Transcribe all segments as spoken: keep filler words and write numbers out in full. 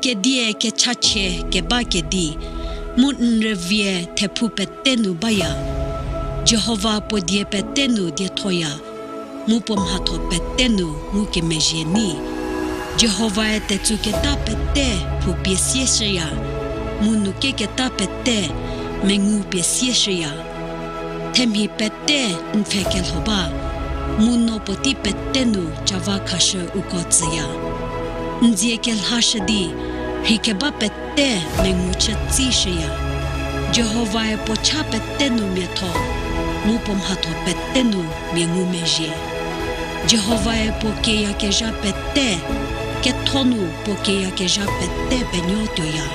Kedie kechachie keba kedi, mu n rüvie thephu pete nu baya. Jihova puo die pete nu diethoya, mu puo mhatho pete nu ngukemezhie nyi. Jihovae tetsuketa pete phou pie sieshüya, mu nu keketa pete mengu pie sieshüya. Themhi pete n pfhe kelho ba, mu no puotei pete nu cava khashü uko tsüya. N dzie kelhashü di, rhei keba pete mengu chü tsishüya. Jihovae puo cha pete nu miatho, mu puo mhatho pete nu mia ngumezhie. Jihovae puo kieyakezha pete, ketho nu puo kieyakezha pete penuo tuoya.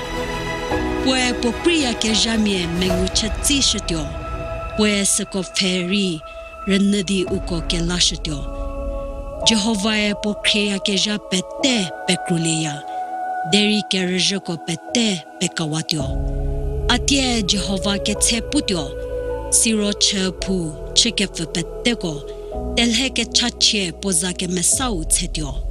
Puoe puo kreiyakezhamia mengu chü tsishütuo, puoe süko pfhe rei rünyü di uko kelashütuo. Jihovae puo khrieyakezha pete pekrulieya, derei kerüzhüko pete pekawatuo. A tie Jihova ketse putuo, siro chü phou chükepfü peteko, telhe kechachie puo za kemesau tsetuo.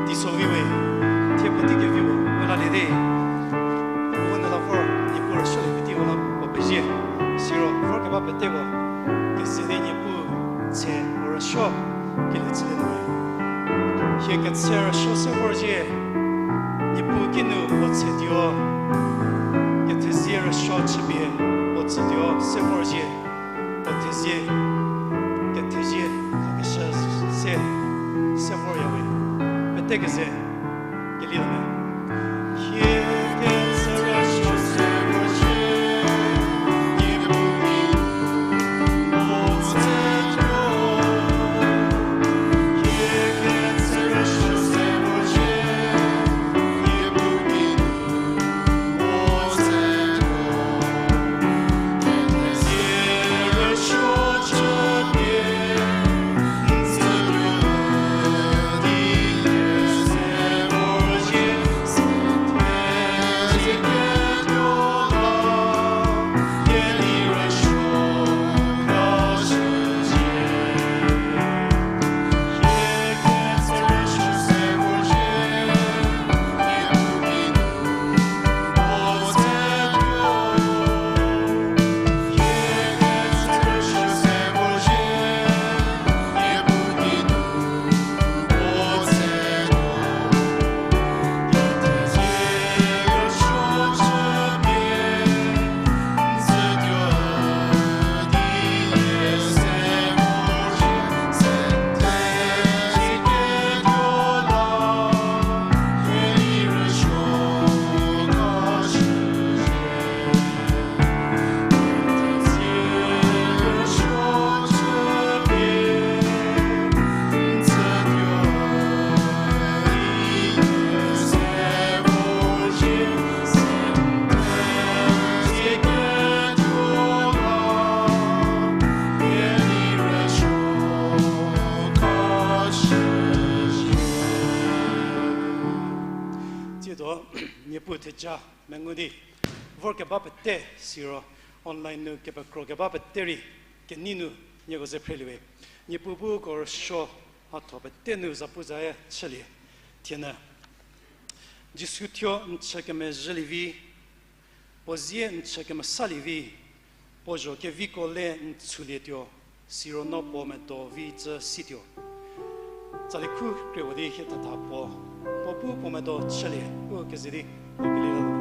Teiso vi we, thie puotei kevi puo, u la lie te. U nu la vor, Niepuu rüsuo lie pie tei u la puo pezie. Siro, vor keba peteko, kese di Niepuu tse u rüsuo, kelie chülie nu we. Hie ketse rüsuo se vorzhie, Niepuu kinu puo tsetuo, kethezie rüsuo chüpie puo tsetuo se vorzhie. Puo thezie, kethezie, khakeshü se, se vorya we. Pete keze, kelie me. Kecha mengu di vorkeba pete siro online nu kepekro keba pete rei kenei nu nieko ze phrelie we. Niepuu bu ko rüsuo mhatho pete nu zapu zae chülie. Thie nu Jisu thuo n chü kemezhülie vi, puo zie n chü kemesalie vi, puo zho keviko le n chülietuo, siro no puo medo vi cü situo. Tsali khu kre-u di hie thetha puo, puo bu puo medo chülie u keze di puo keli la.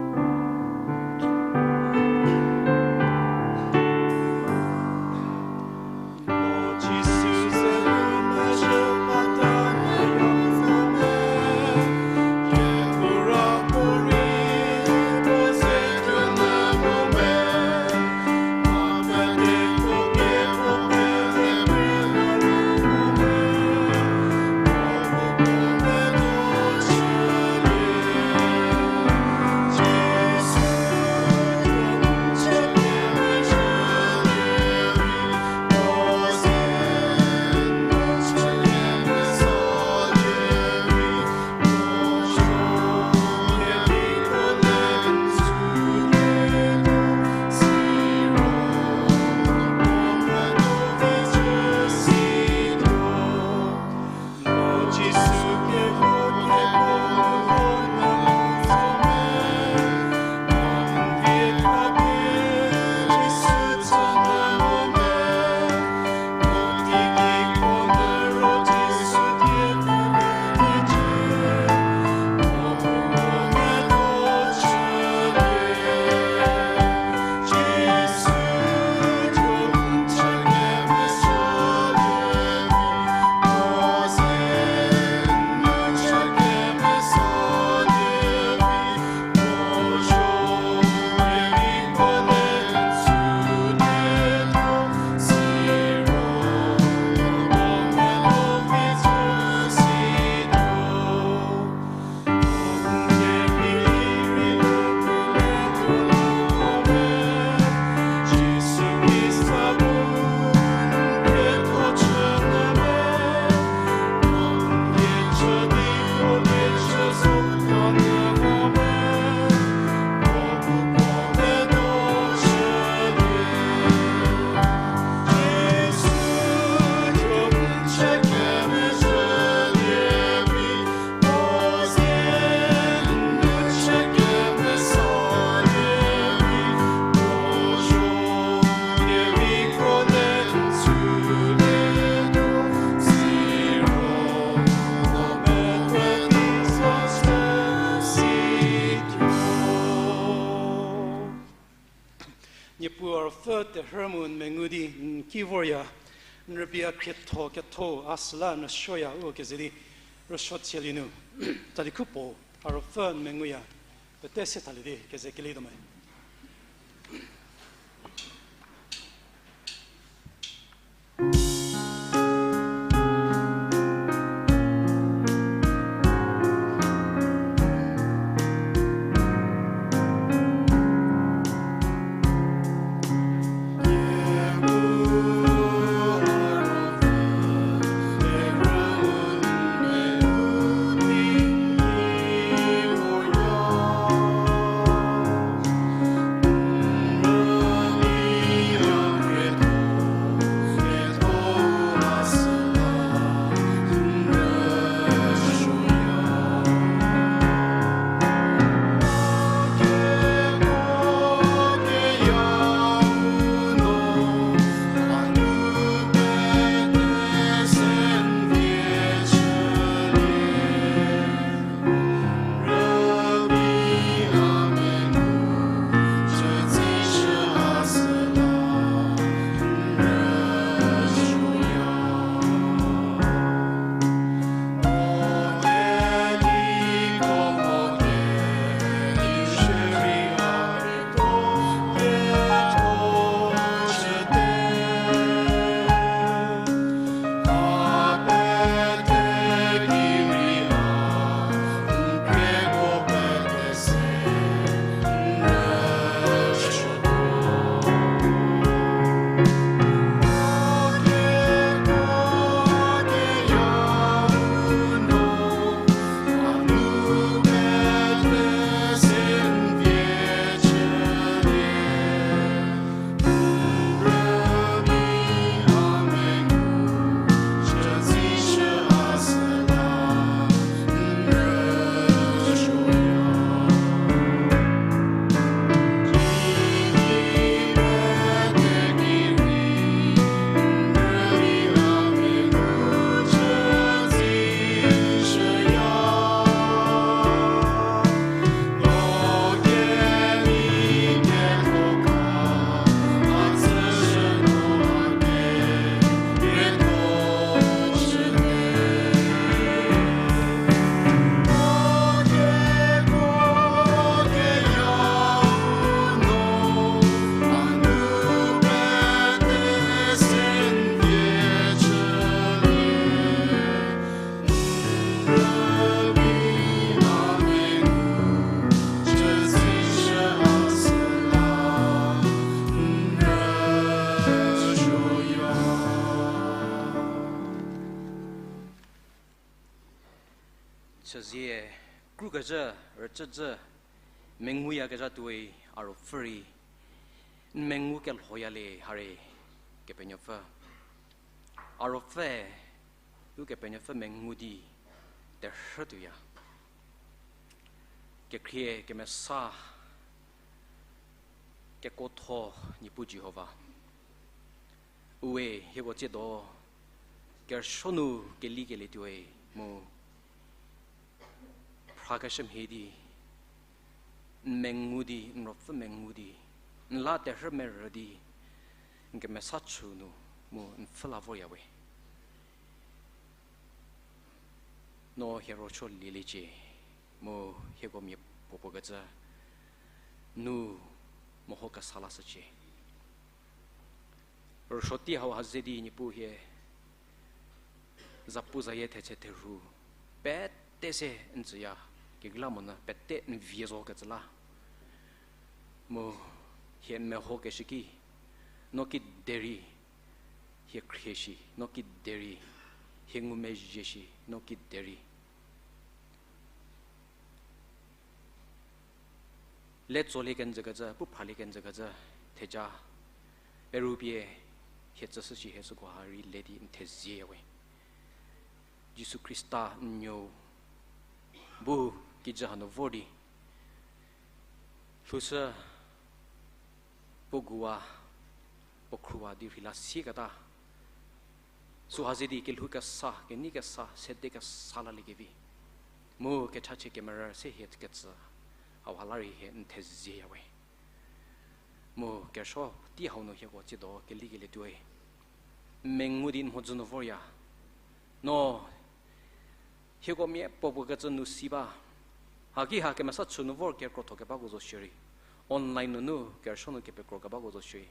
Niepuu a ruopfü terhü mu n mengu di n ki vorya, n rübei a khrietho ketho a süla n rüsuoya u keze di rüsuo chielie nu, tsali khu puo a ruopfü n menguya, pete se thalie di keze keli tuo me. rüchüjü, rüchüjü, menguyakezha tuoi a ruopfü rei, n mengu kelhoyalie ha rei, Kepenuopfü. A ruopfü, Ukepenuopfü mengu di terhü tuoya. Kekhrie kemesa, kekuotho Niepuu Jihova. Ue hieko tsiedo, kerüsuo nu kelikelie tuoi mu phrakeshü mhie di, n mengu di, n ruopfü mengu di, n la terhü merü di, n kemesa chü nu mu n pfhü la vorya we. No hie rüsuo lieliecie, mu hieko mia puopuo kecü nu meho kesa lashücie. Rüsuo tei hau ha ze di Niepuu hie zapu zayie thetse therhu pete se n tsüya, kekreilamonyü pete n vie zo kecü la. Mu hie mehokeshü ki, no kiderei hie khrie shi, no kiderei hie ngumezhie shi, no kiderei le tsolie kenjü kecü, pu phralie kenjü kecü, theja, peru pie, hie tsüshü shi hie süko ha rei le di n thezieya we. Jisu Khrista n nuou bu kijü hanu vor di lhoushü, puo guwa, puo khruwa di rheila sieketa. Süha ze di kelhou kesa, kenei kesa, sede kesa laliekevi, mu kechachie kemerü se hie kecü, hauha la rei hie n thezieya we. Mu kerüsuo tei hau nu hieko tsiedo kelikelie tuoi, n mengu di n mhodzü nu vorya. No hieko mia puopuo kecü nu si ba. Haki ha kemesa chü nu vor kekrotho kebako zo shierei, online nunu kerüsuo nu kepekro kebako zo shierei,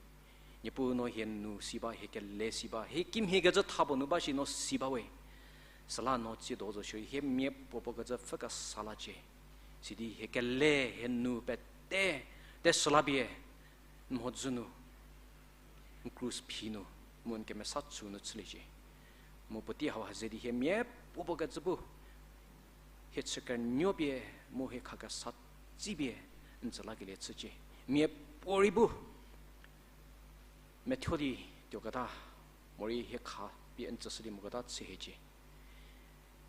Niepuu no hie nu si ba, hie kele si ba, hie kimhie kecü thapuo nu ba shi no si ba we. Süla no tsiedo zo shierei hie mia puopuo kecü pfhü kesa lacie. Sidi hie kele hie nu pete, te süla pie, n mhodzü nu, n krus phi nu, mu n kemesa chü nu chüliecie. Mu puotei hau ha ze di hie mia puopuo kecü bu hie chü kernuo pie, mu hie khakesa tsipie n tsü lakelie chücie. Mia puorei bu methuo di tuoketa, morei hie khapie n tsüshü di moketa chü hiecie.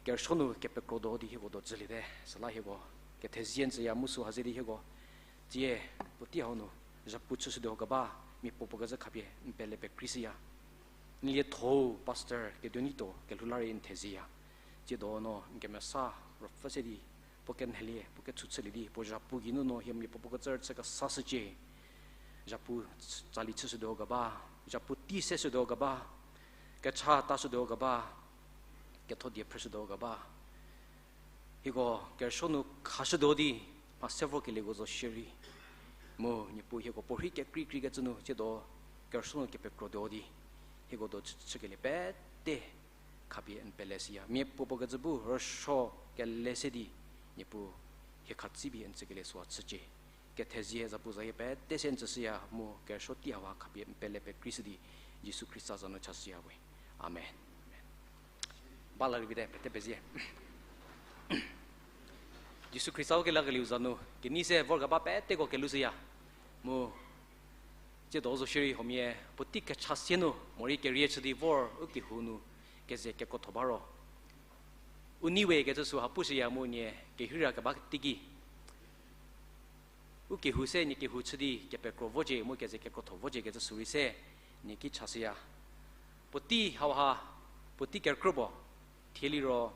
Kerüsuo nu kepekro do di hieko do jüliete, süla hieko kethezie n tsüya mu süha ze di hieko tsie puotei hau nu zhapu chüshütuo keba, mia puopuo kecü khapie n pele pekreishüya. N lietho pastor Keduonito kelhou la rei n thezieya. Tsiedo no n kemesa ruopfü se di puo kenhelie, puo kechü chülie di, puo zhapu geinu no hie mia puopuo kecü rüchü kesashücie. Zhapu tsali chüshütuo keba, zhapu tei seshütuo keba, kecha tashütuo keba, ketho die phrüshütuo keba, hieko kerüsuo nu khashütuo di, mha se vorkelieko zo shierei, mu Niepuu hieko puorhi kekreikrei kecü nu tsiedo kerüsuo nu kepekrotuo di, hieko do chü, chükelie pete khapie n pele siya. Mia puopuo kecü bu rüsuo kele se di, Niepuu hie khatsipie n tsükelie süha chücie. Kethezie zapu zayie pete se n tsüshüya mu kerüsuo tei hau ha khapie n pele pekreishü di, Jisu Khrista za nu chashüya we. Amen. Ba la rei vite, pete pezie. Jisu Khrista ukelakelieu za nu kenei se vorkeba peteko kelushüya. Mu tsiedo zo shierei huomia puotei kecha sie nu morei kerie chü di vor u kehou nu keze kekrotho ba ro, u nei we kecü süha pushüya mu nie kehira keba teiki u kehou se nie kehou chü di kepekro vocie mu keze kekrotho vocie kecü sü rei se nie ki chashüya. Puotei hauha, puotei kerükrü puo, thie liro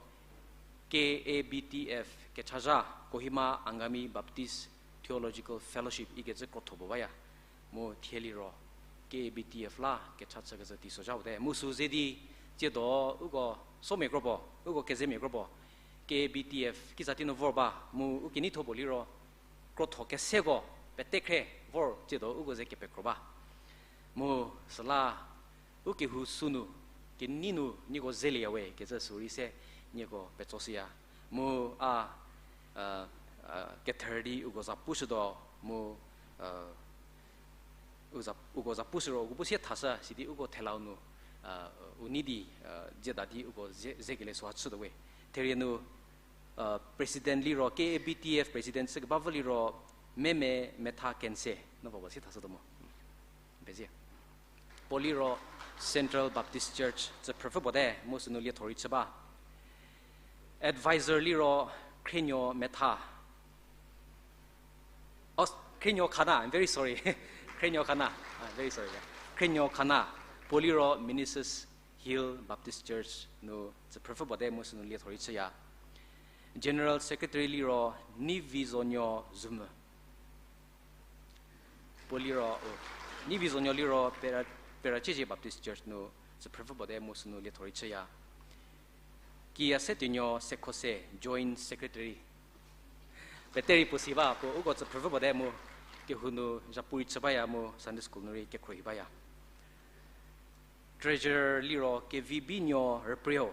K A B T F kechazha, Kohima Angami Baptist Theological Fellowship ikecü krotho puo baya. Mu thie liro K A B T F la kecha chükecü teisozha puo te. Mu sü ze di tsiedo uko somia kro puo, uko kezemia kro puo, K A B T F kiza tei nu vor ba, mu u keneitho puo liro krotho keseko pete khre vor tsiedo uko ze kepekro ba. Mu süla u kehou sünu, kenei nu nieko zelieya we kecü sü rei se nieko petsoshüya. Mu a, kether di uko za pushütuo, mu, u za, uko za pushü ro uko bu sie thashü sidi uko thelau nu, u nei di, zieda di uko ze, zekelie süha chütuo we. Therie nu President liro, K A B T F President chükeba vü liro, Meme Metha Kense, no va puo si thashütuo mo. Pezie. Puo liro Central Baptist Church tsüphrüpfü puo te mu sünu lietho rei chü ba. Advisor liro Khrenuo Metha. Oh, Khrenuo Khana, I'm very sorry. Khrenuo Khana, I'm very sorry. Khrenuo Khana, puo liro Minises Hill Baptist Church nu tsüphrüpfü puo te mu sünu lietho rei chüya. General Secretary liro Nivizonuo Zumü. Puo liro, Nivizonuo liro Pera-, Peraciecie Baptist Church nu tsüphrüpfü puo te mu sünu lietho rei chüya. Kiya Setuonuo Sekhose, Joint Secretary. Pete rei puo si ba, puo uko tsüphrüpfü puo te mu kehou nu zhapu rei chü baya mu Sunday School nu rei kekhruohi baya. Treasurer liro Kevibinuo Rüprieu.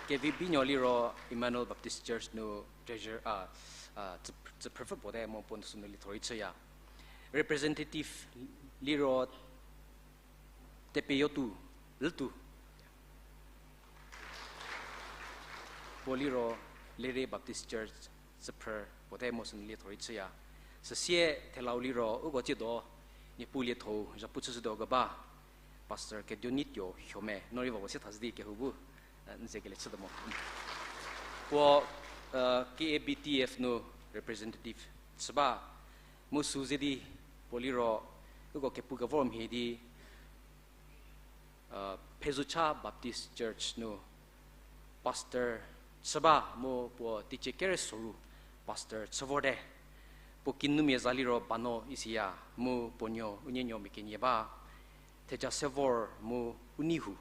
Kevibinuo liro Emmanuel Baptist Church nu treasurer, a, a, tsü-, tsüphrüpfü puo te mu puo sünu lietho rei chüya. Representative liro Tepeyotu Lütu. Puo liro Lere Baptist Church tsüphrü puo te mu sünu lietho rei chüya. Süsie thelau liro uko tsiedo Niepuu lietho-u zhapu chüshütuo keba Pastor Kedonituo Hiome, no rei va puo sie thashü di kehou bu, e, n ze kelie chütuo mo. Puo, e, K A B T F nu representative chü ba, mu sü ze di puo liro uko kepu kevor mhie di, e, Phezucha Baptist Church nu pastor chü ba mu puo teicie kere soru pastor chü vorte. Puo kinumia za liro Bano Isiya mu puo nuo Unienuo Miakenie ba, theja se vor mu u nei hu.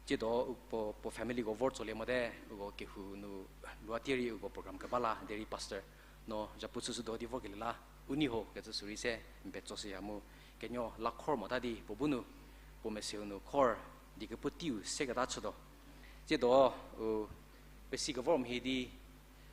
Tsiedo u puo, puo familyko vor tsolie mote, uko kehou nu lua tie rei uko program keba la derei pastor no zhapu chüshütuo di vorkelie la u nei ho kecü sü rei se n petso shüya mu kenuo la khor mota di puo bu nu puo meseu nu khor di kepu teiu seketa chütuo. Tsiedo u pesi kevor mhie di,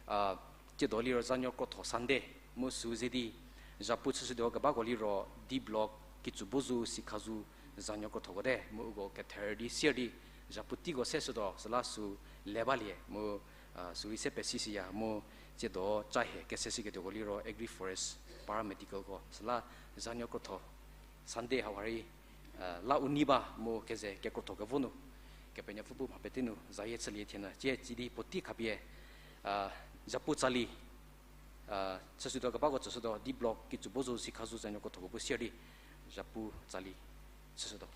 a, tsiedo liro zanuo krotho Sunday mu sü ze di zhapu chüshütuo kebako liro D Block Kitsubozou Sikhazu zanuo krothoko te mu uko kether di sier di zhapu teiko seshütuo süla sü le balie mu, a, sü rei se pesi shüya mu tsiedo ca hie kese shüketuoko liro Agri Forest Paramedicalko süla zanuo krotho Sunday hauha rei, a, la u nei ba mu keze kekrotho kevo nu Kepenuopfü bu mha pete nu zayie chülie thie nyü cie tsi di puotei khapie, a, zhapu tsali, a, chüshütuo kebako tsüshütuo D Block Kitsubozou Sikhazu zanuo krothoko bu sier di zhapu tsali chüshütuo.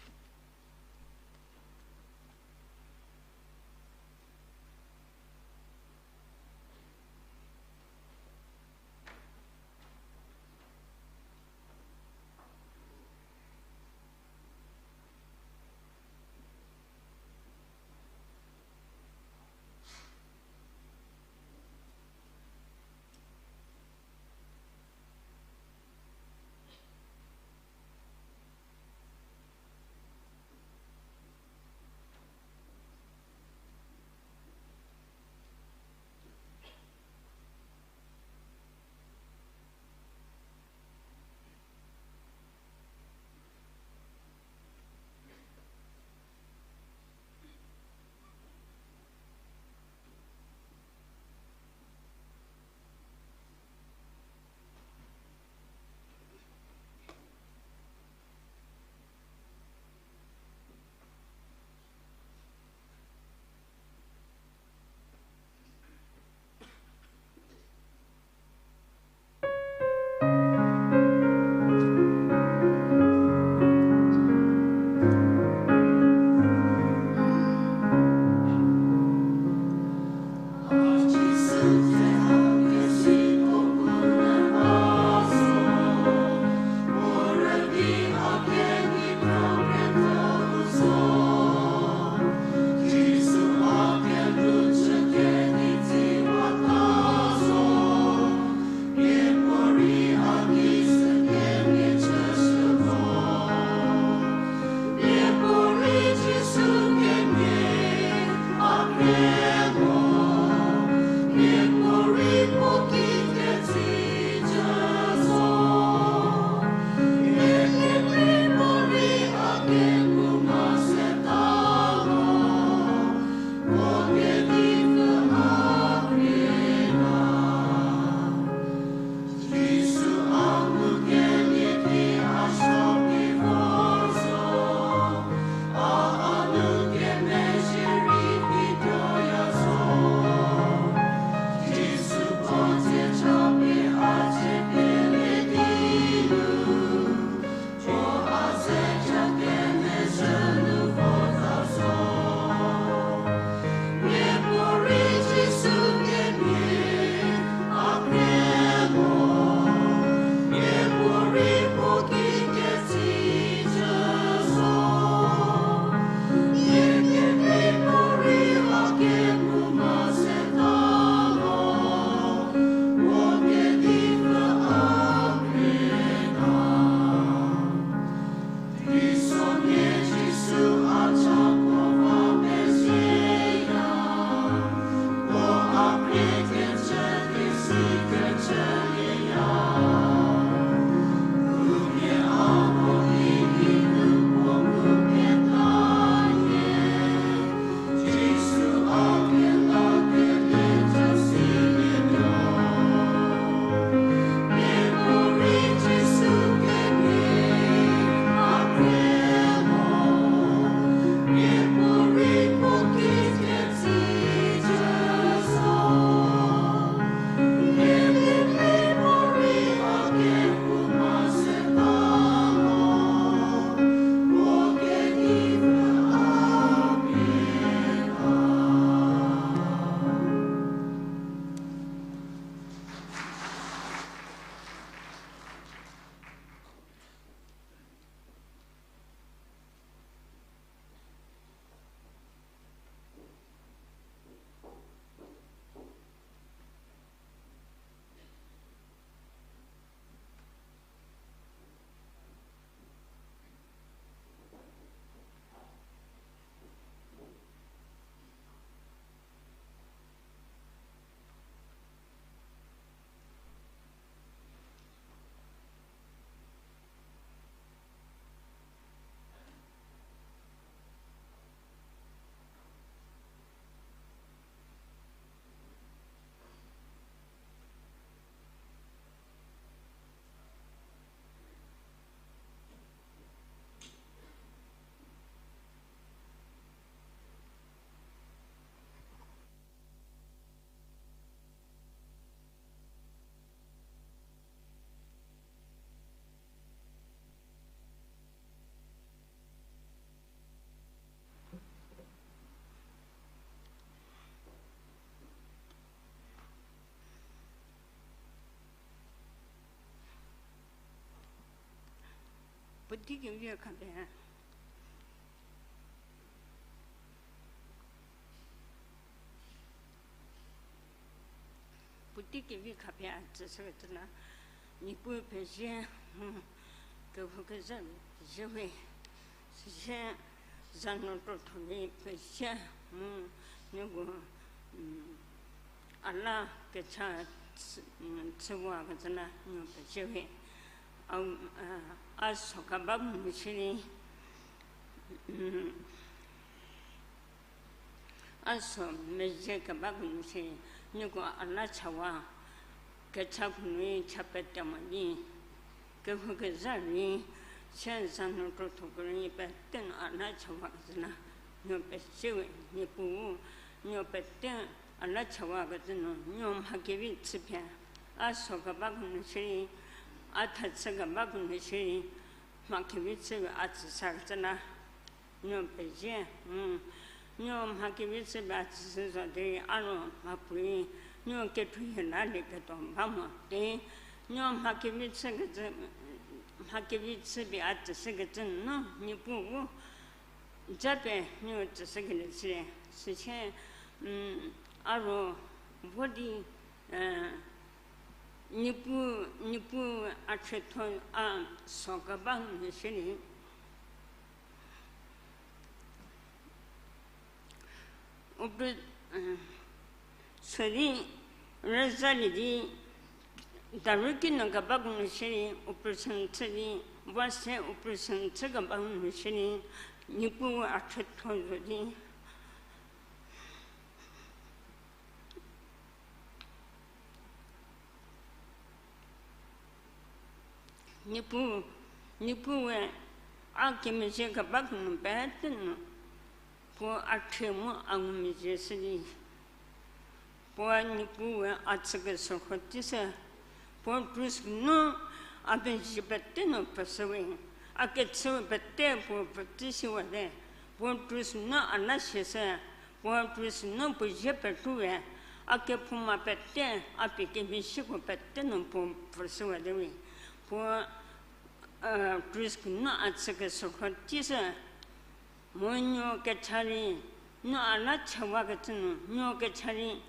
Puotei kevi khapie. Puotei kevi khapie a tsüshükecü la, Niepuu pezie, mu kehoukezha pezie we, süsie za nu krotho rei pezie, mu nieko, a la kecha chü, chüwakecü la nieko pezie we. A, a so kebako nu shierei, a so mezhie kebako nu shierei, nieko a la chawa kechako nu rei cha pete mo di, kehoukezha rei, sie za nu krotho ko rei pete nu a la chawakecü la nieko pezie we. Niepuu, nieko pete a la chawakecü nu nieko mha kevi chüpie, a so kebako nu shierei, a thachü kebako nu shierei, mha kevi chüpie a tsüshükecü la nieko pezie, mu nieko mha kevi chüpie a tsüshü zo derei a ro mhapuorei nieko kethu hie lalieketuo ba mo di, nieko mha kevi chükecü, mha kevi chüpie a tsüshükecü nu Niepuu bu japie nieko tsüshükelie chülie, süsie, a ro vo di, Niepuu, Niepuu a khrietho a so keba nu shierei, u pr-, sürei rüzalie di, daru kinu kebako nu shierei operation chü di, vo se operation chü kebako nu shierei, Niepuu a khrietho zo di, Niepuu, Niepuue a kemezhie kebako nu pete nu, puo a khrie mu a ngumezhie shü di, puo Niepuue a chükeshürho tei shü, puo krus nu a pezie pete nu pfhüshü we, a kechü pete puo pfhü tei shüwate, puo krus nu a la siashü, puo krus nu puo zie petuowe, a kephouma pete, a pie kemezhieko pete nu puo pfhüshüwate we, puo krus nu a chükeshürho tei shü, mu nuo kecha rei, nuo a la chawakecü nu nuo kecha rei,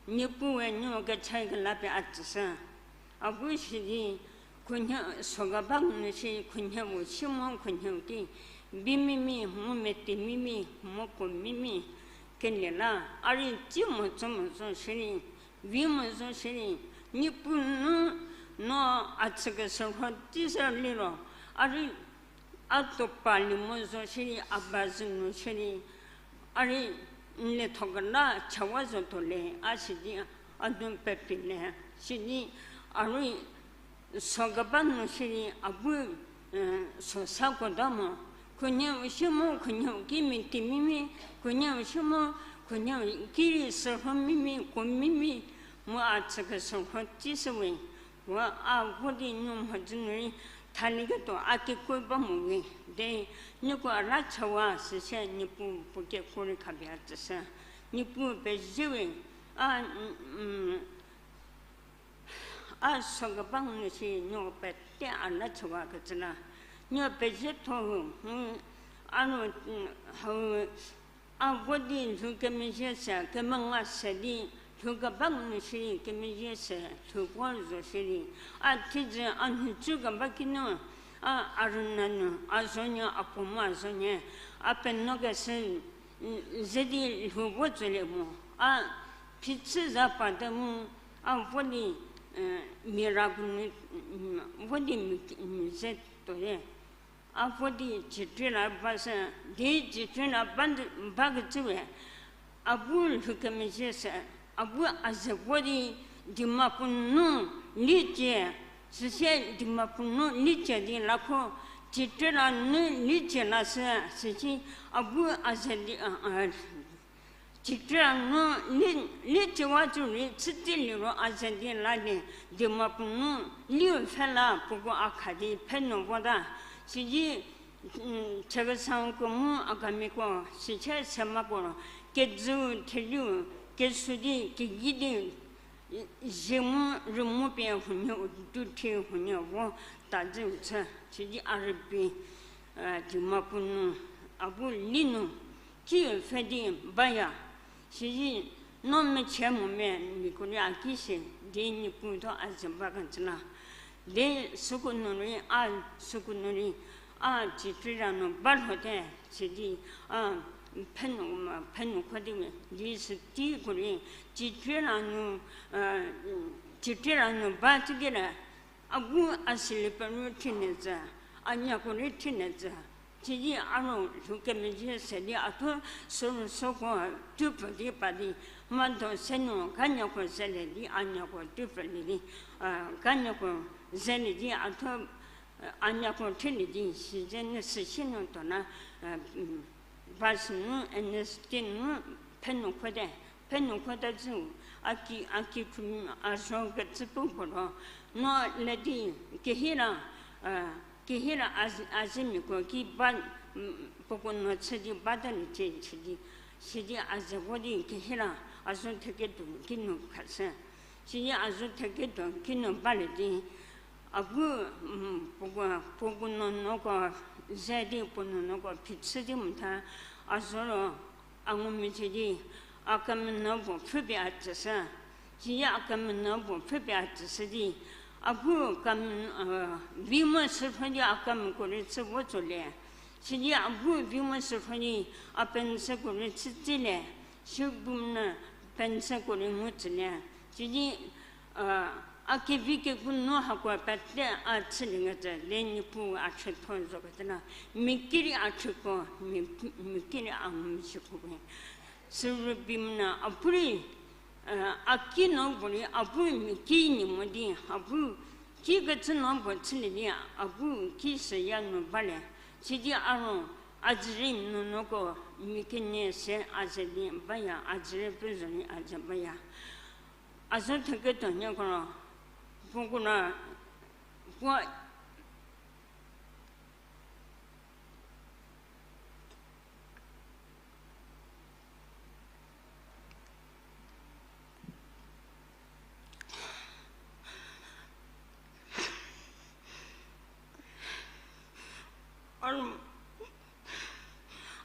Niepuue nuo kecha kelapie a tsüshü. A bu sidi, khunhie, so kebako nu shierei khunhie puo si mu khunhie ki, bi mimi mu meti mimi mu puo mimi kelie la, a rei tsi mo zo mo zo shierei, vi mo zo shierei, Niepuu nu, no a chükeshürho tei shü liro, a rei a tuo palie mo zo shierei, a ba zhü nu shierei, a rei n lietho kela chawa zotuo le, a sidi a nu pepie le, sidi a rei so keba nu shierei a bu, so sa kuota mo, khunhie si mu khunhie ki meti mimi, khunhie si mu khunhie ki rei shürho mimi, kuo mimi, mu a chükeshürho tei shüwe. Wa a vo di nuo mhodzü nu rei thalieketuo a kekuo ba mo we, de, nieko a la chawa süsie Niepuu puo kekuo rei khapie a tsüshü. Niepuu pezie we, a, a so keba nu shierei nuo pete a la chawakecü la, nuo pezie tho hu, a nu, hau, a vo di lhou kemezhie se, kemenga se di, lhou keba nu shierei kemezhie se, lhou vo zo shierei, a thiedzü a nhicü keba kinu, a, a rüna nu a zo nyü, a puo mu a zo nyü, a penuokeshü ze di lhou vo tsülie mo, a phichü za pate mu, a vo di, mira kenu, vo di mi, mi ze tuoe. A vo di citri la ba shü, di citri la ba, bakecüwe, a bu lhou kemezhie se, a bu a ze vo di Dimapur nu licie, süsie Dimapur nu licie di lakho, citri la nu licie lashü, süsie a bu a ze di, citri la nu li, licie wa cü rei chütse liro a ze di la di Dimapur nu liu pfhe la puoko a kha di phe nu vota, sidi, Chakhesangko mu Agamiko, sichie Semako, kejü theriu, kesu di, kegi di, Zie mu rümu pie huonietuo thie huonie vo tadzü chü, sidi a rübei, Dimapur nu, a bu li nu, kiu pfhe di baya, sidi no mechie mo me miko rei a ki se, di Niepuu thuo a ze ba kecü la. Di süko nu rei, a süko nu rei, a Chitrira nu ba lhote, sidi, a, phe nu, phe nu kho di, di sütei ko rei, Chitrira nu, Chitrira nu ba tsü di le, a bu a sili peru thie nyü tsü, a nyako rei thie nyü tsü, sidi a ro lhou kemezhie se di a thuo süro süko tuo pfü di pa di, mado se nu kanyako zelie di a nyako tuo pfülie di, kanyako zelie di a thuo, a nyako thelie di, size nyü süsie nu tuo na, bus nu, N S T nu, phe nu khote, phe nu khote zü, a ki, a ki thu, a zo kecü pu puo ro, no le di, kehira, kehira a, a zemiako ki ba, puoko no chü di batalie chü di, sidi a ze vo di kehira, a zo theketuo ki nu khashü. Sidi a zo theketuo ki nu balie di, a bu, puoko, puoko nuonuoko ze di puo nuonuoko phichü di motha, a zo ro, a ngumezhie di, a kemenuo puo pfhüpie a tsüshü. Sidi a kemenuo puo pfhüpie a tsüshü di, a bu, vi mu sürho di a kemeko rei chü vo tsolie. Sidi a bu vi mu sürho di, a pencilko rei chütsilie. Sübumnyü pencilko rei ngu tsülie. Sidi, a kevi kekuo nu hako pete a chülie kecü le Niepuu a chütho zo kecü la. Miki rei a chüko, mi, miki rei a ngumezhieko we. Sürübimnyü a bu rei, a ki nu puorei a bu miki nyi mo di, a bu ki kecü nu puo chülie di, a bu ki süya nu balie. Sidi a ro, a dzürei nuonuoko, mi kenie se a ze di baya, a dzürei pfü zo di a ze baya. A zo theketuo nieko ro, puoko la, puo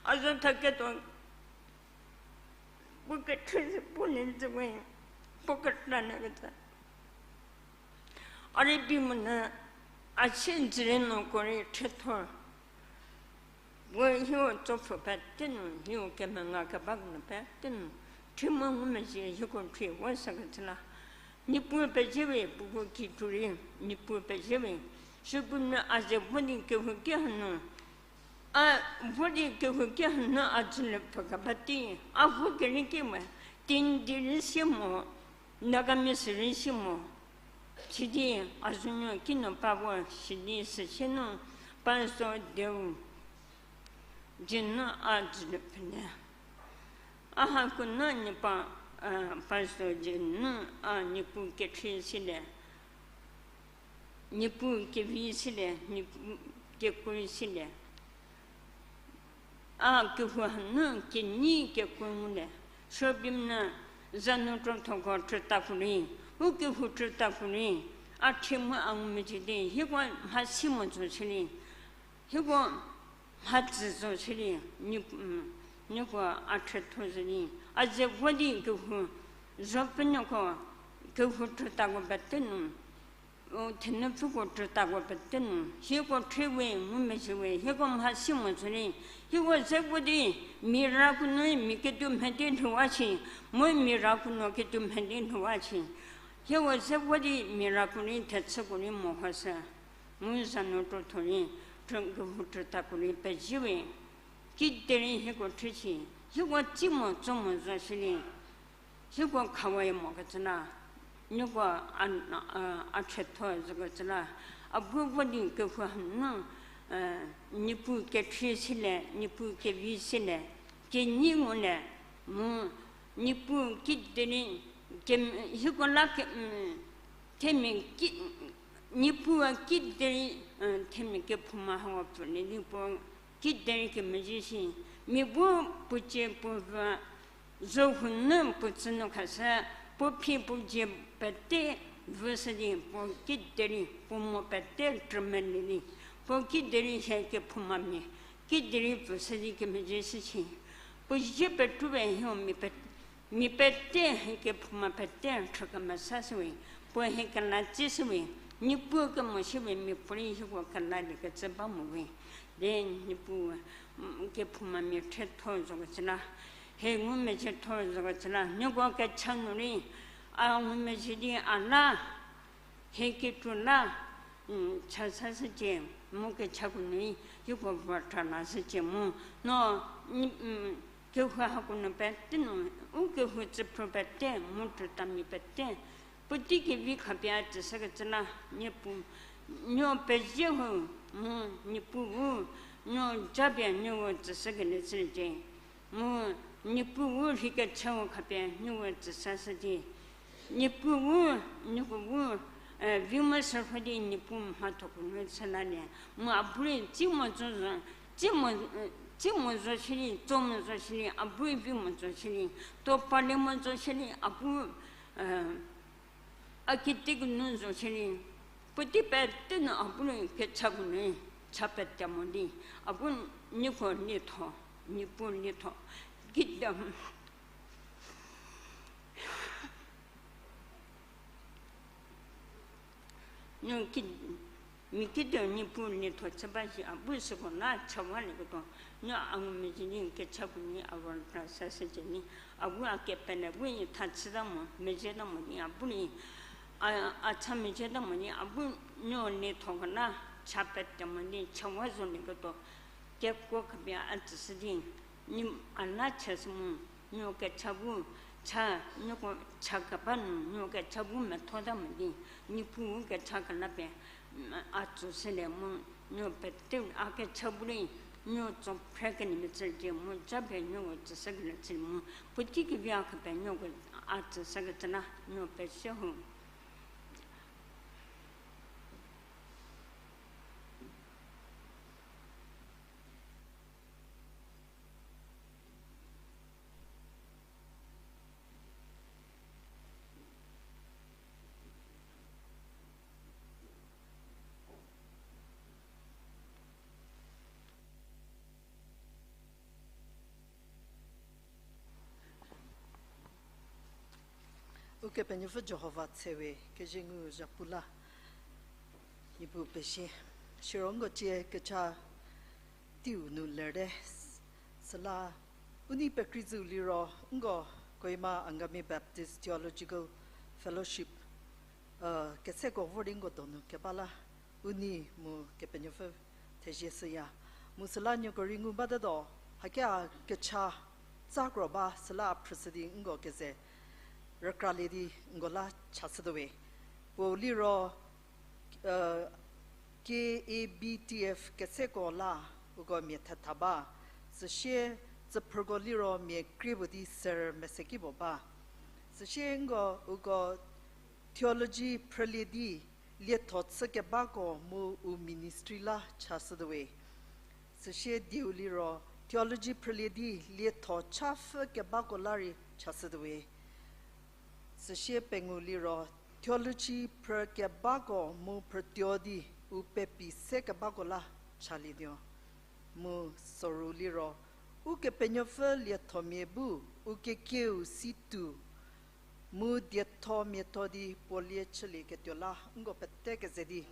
a zo theketuo, puo kethü se puo nie zü we, puo keta nyü kecü. A rei bi monyü, a sie dzürei nuoko rei thethor. Puo hieu tsopfü pete nu, hieu kemenga kebako nu pete nu, thie mu ngumezhie hieko thie vo sa kecü la. Niepuu pezie we, puoko ki tuo rei, Niepuu pezie we. Sübumnyü a ze vo di kehouki hanu, a vo di kehouki hanu a dzüle pfü keba tei, a vo kerei ki we, Tenyidie rei sie mo, Nagamese rei sie mo. Sidi a zonuo ki nu pa vo, sidi süsie nu, Pastor Deu, dzie nu a dzüle pfülie. A hako nu Niepuu, Pastor dzie nu a Niepuu kekhrie silie, Niepuu kevi silie, Niepuu kekrei silie. A kehou hanu kenyi kekrei ngulie. Sübimnyü za nu krüthoko krütako rei, u kehou krütako rei, a thie mu a ngumezhie di, hieko mhasi mo zo shierei, hieko mhatsü zo shierei, nieko a thethor zo di, a ze vo di kehou, zopfünuoko, kehou krütako pete nu, thenupfüko krütako pete nu, hieko thie we ngumezhie we, hieko mhasi mo zo rei, hieko ze vo di, mia rako nu mia ketuo mhie di lhouwa shi, mu mia rako nu ketuo mhie di lhouwa shi. Hieko ze vo di mia rako rei thechüko rei mehoshü. Mu za nu krotho rei, kehou krütako rei pezie we. Kiderei hieko thie shi, hieko tsi mo tso mo zo shierei, hieko khawa mo kecü la, nieko a, a thethor zo kecü la, a bu vo di kehou hanu, Niepuu kekhrie silie, Niepuu kevi silie, kenyi ngulie, mu Niepuu kiderei, hieko la ke, themia ki, Niepuu a kiderei, themia kephouma hau pfülie di puo kiderei kemezhie shi, mia bu puo cie puo va, zo hunu puo tsü nu khashü, puo phi puo dzie pete vüshü di, puo kiderei puo mo pete trümeli di, puo kiderei hie kephoumamia kiderei pfüshü di kemezhie shücie. Puo zie petrue hie mia pete, mia pete hie kephouma pete rhü kemesashüwe, puo hie kela tsishüwe, Niepuu kemo shüwe, mia puorei hieko kelalie kecü ba mo we. Di Niepuu, kephoumamia thrietho zokecü la, hie ngumezhietho zokecü la, nieko kecha nu rei, a ngumezhie di a la, hie kikru la, chasashücie, mu kechako nu rei, hieko vor tra lashücie mu, no, kehou hako nu pete nu, u kehou tsüphrü pete, mu krütamia pete, puotei kevi khapie a tsüshükecü la, Niepuu, no pezie ho, mu Niepuu, no japie no tsüshükelie chücie. Mu Niepuu rhei kechau khapie nieko tsüsashü di, Niepuu, nieko bu, vi mosü rho di Niepuu mhathoko nu chü lalie. Mu a bu rei tsi mo zo, tsi mo, tsi mo zo shierei, tso mo zo shierei, a bu rei vi mo zo shierei, to palie mo zo shierei, a bu, a kitiekinu zo shierei, puotei pete nu a bu rei kechako nu cha pete mo di, a bu nieko lietho, Niepuu lietho, kide no ki, mia kide Niepuu lietho chü ba shi a bu süko la chawalieketuo, no a ngumezhie di kechako nu a vor tra sashücie di, a bu a kepele bu rei tha chüta mo, mezhieta mo di a bu rei, a, a cha mezhieta mo di a bu no liethoko la cha pete mo di chawa zolieketuo, kekuo khapie a tsüshü di, ni a la chashü mu, no kecha bu cha, nieko cha keba nu, no kecha bu methota mo di, Niepuu kecha kelapie a tsüshülie mu, no pete a kecha bu rei, no tso phre kenyimia tsücie mu, japie nieko tsüshükelie chü mu, puotei kevi a khapie nieko a tsüshükecü la, no pezie ho. Ukepenuopfü Jihova tse we, kezei ngu zhapu la, Niepuu pezie. Siro nko cie kecha teiu nu lerte, süla u nei pekrei zhüu liro nko Kohima Angami Baptist Theological Fellowship, keseko vor di nko donu keba la, u nei mu Kepenuopfü thezie shüya. Mu süla nieko rei ngu batetuo, hakia kecha tsa kro ba süla a phrüshü di nko keze rükralie di nko la chashütuo we. Puo liro, K A B T F keseko la uko mia thetha ba, süsie tsüphrüko liro mia krie puo di ser mese ki puo ba. Süsie nko uko theology phrülie di lietho chü kebako mu u ministry la chashütuo we. Süsie dieu liro theology phrülie di lietho chapfü kebako la rei chashütuo we. Süsie pengou liro theology phrü kebako mu phrütuo di u pepi se kebako la chalietuo. Mu soru liro Ukepenuopfü liethomia bu u kekieu si tuo mu dietho miatho di puo lie chülieketuo la nko pete keze di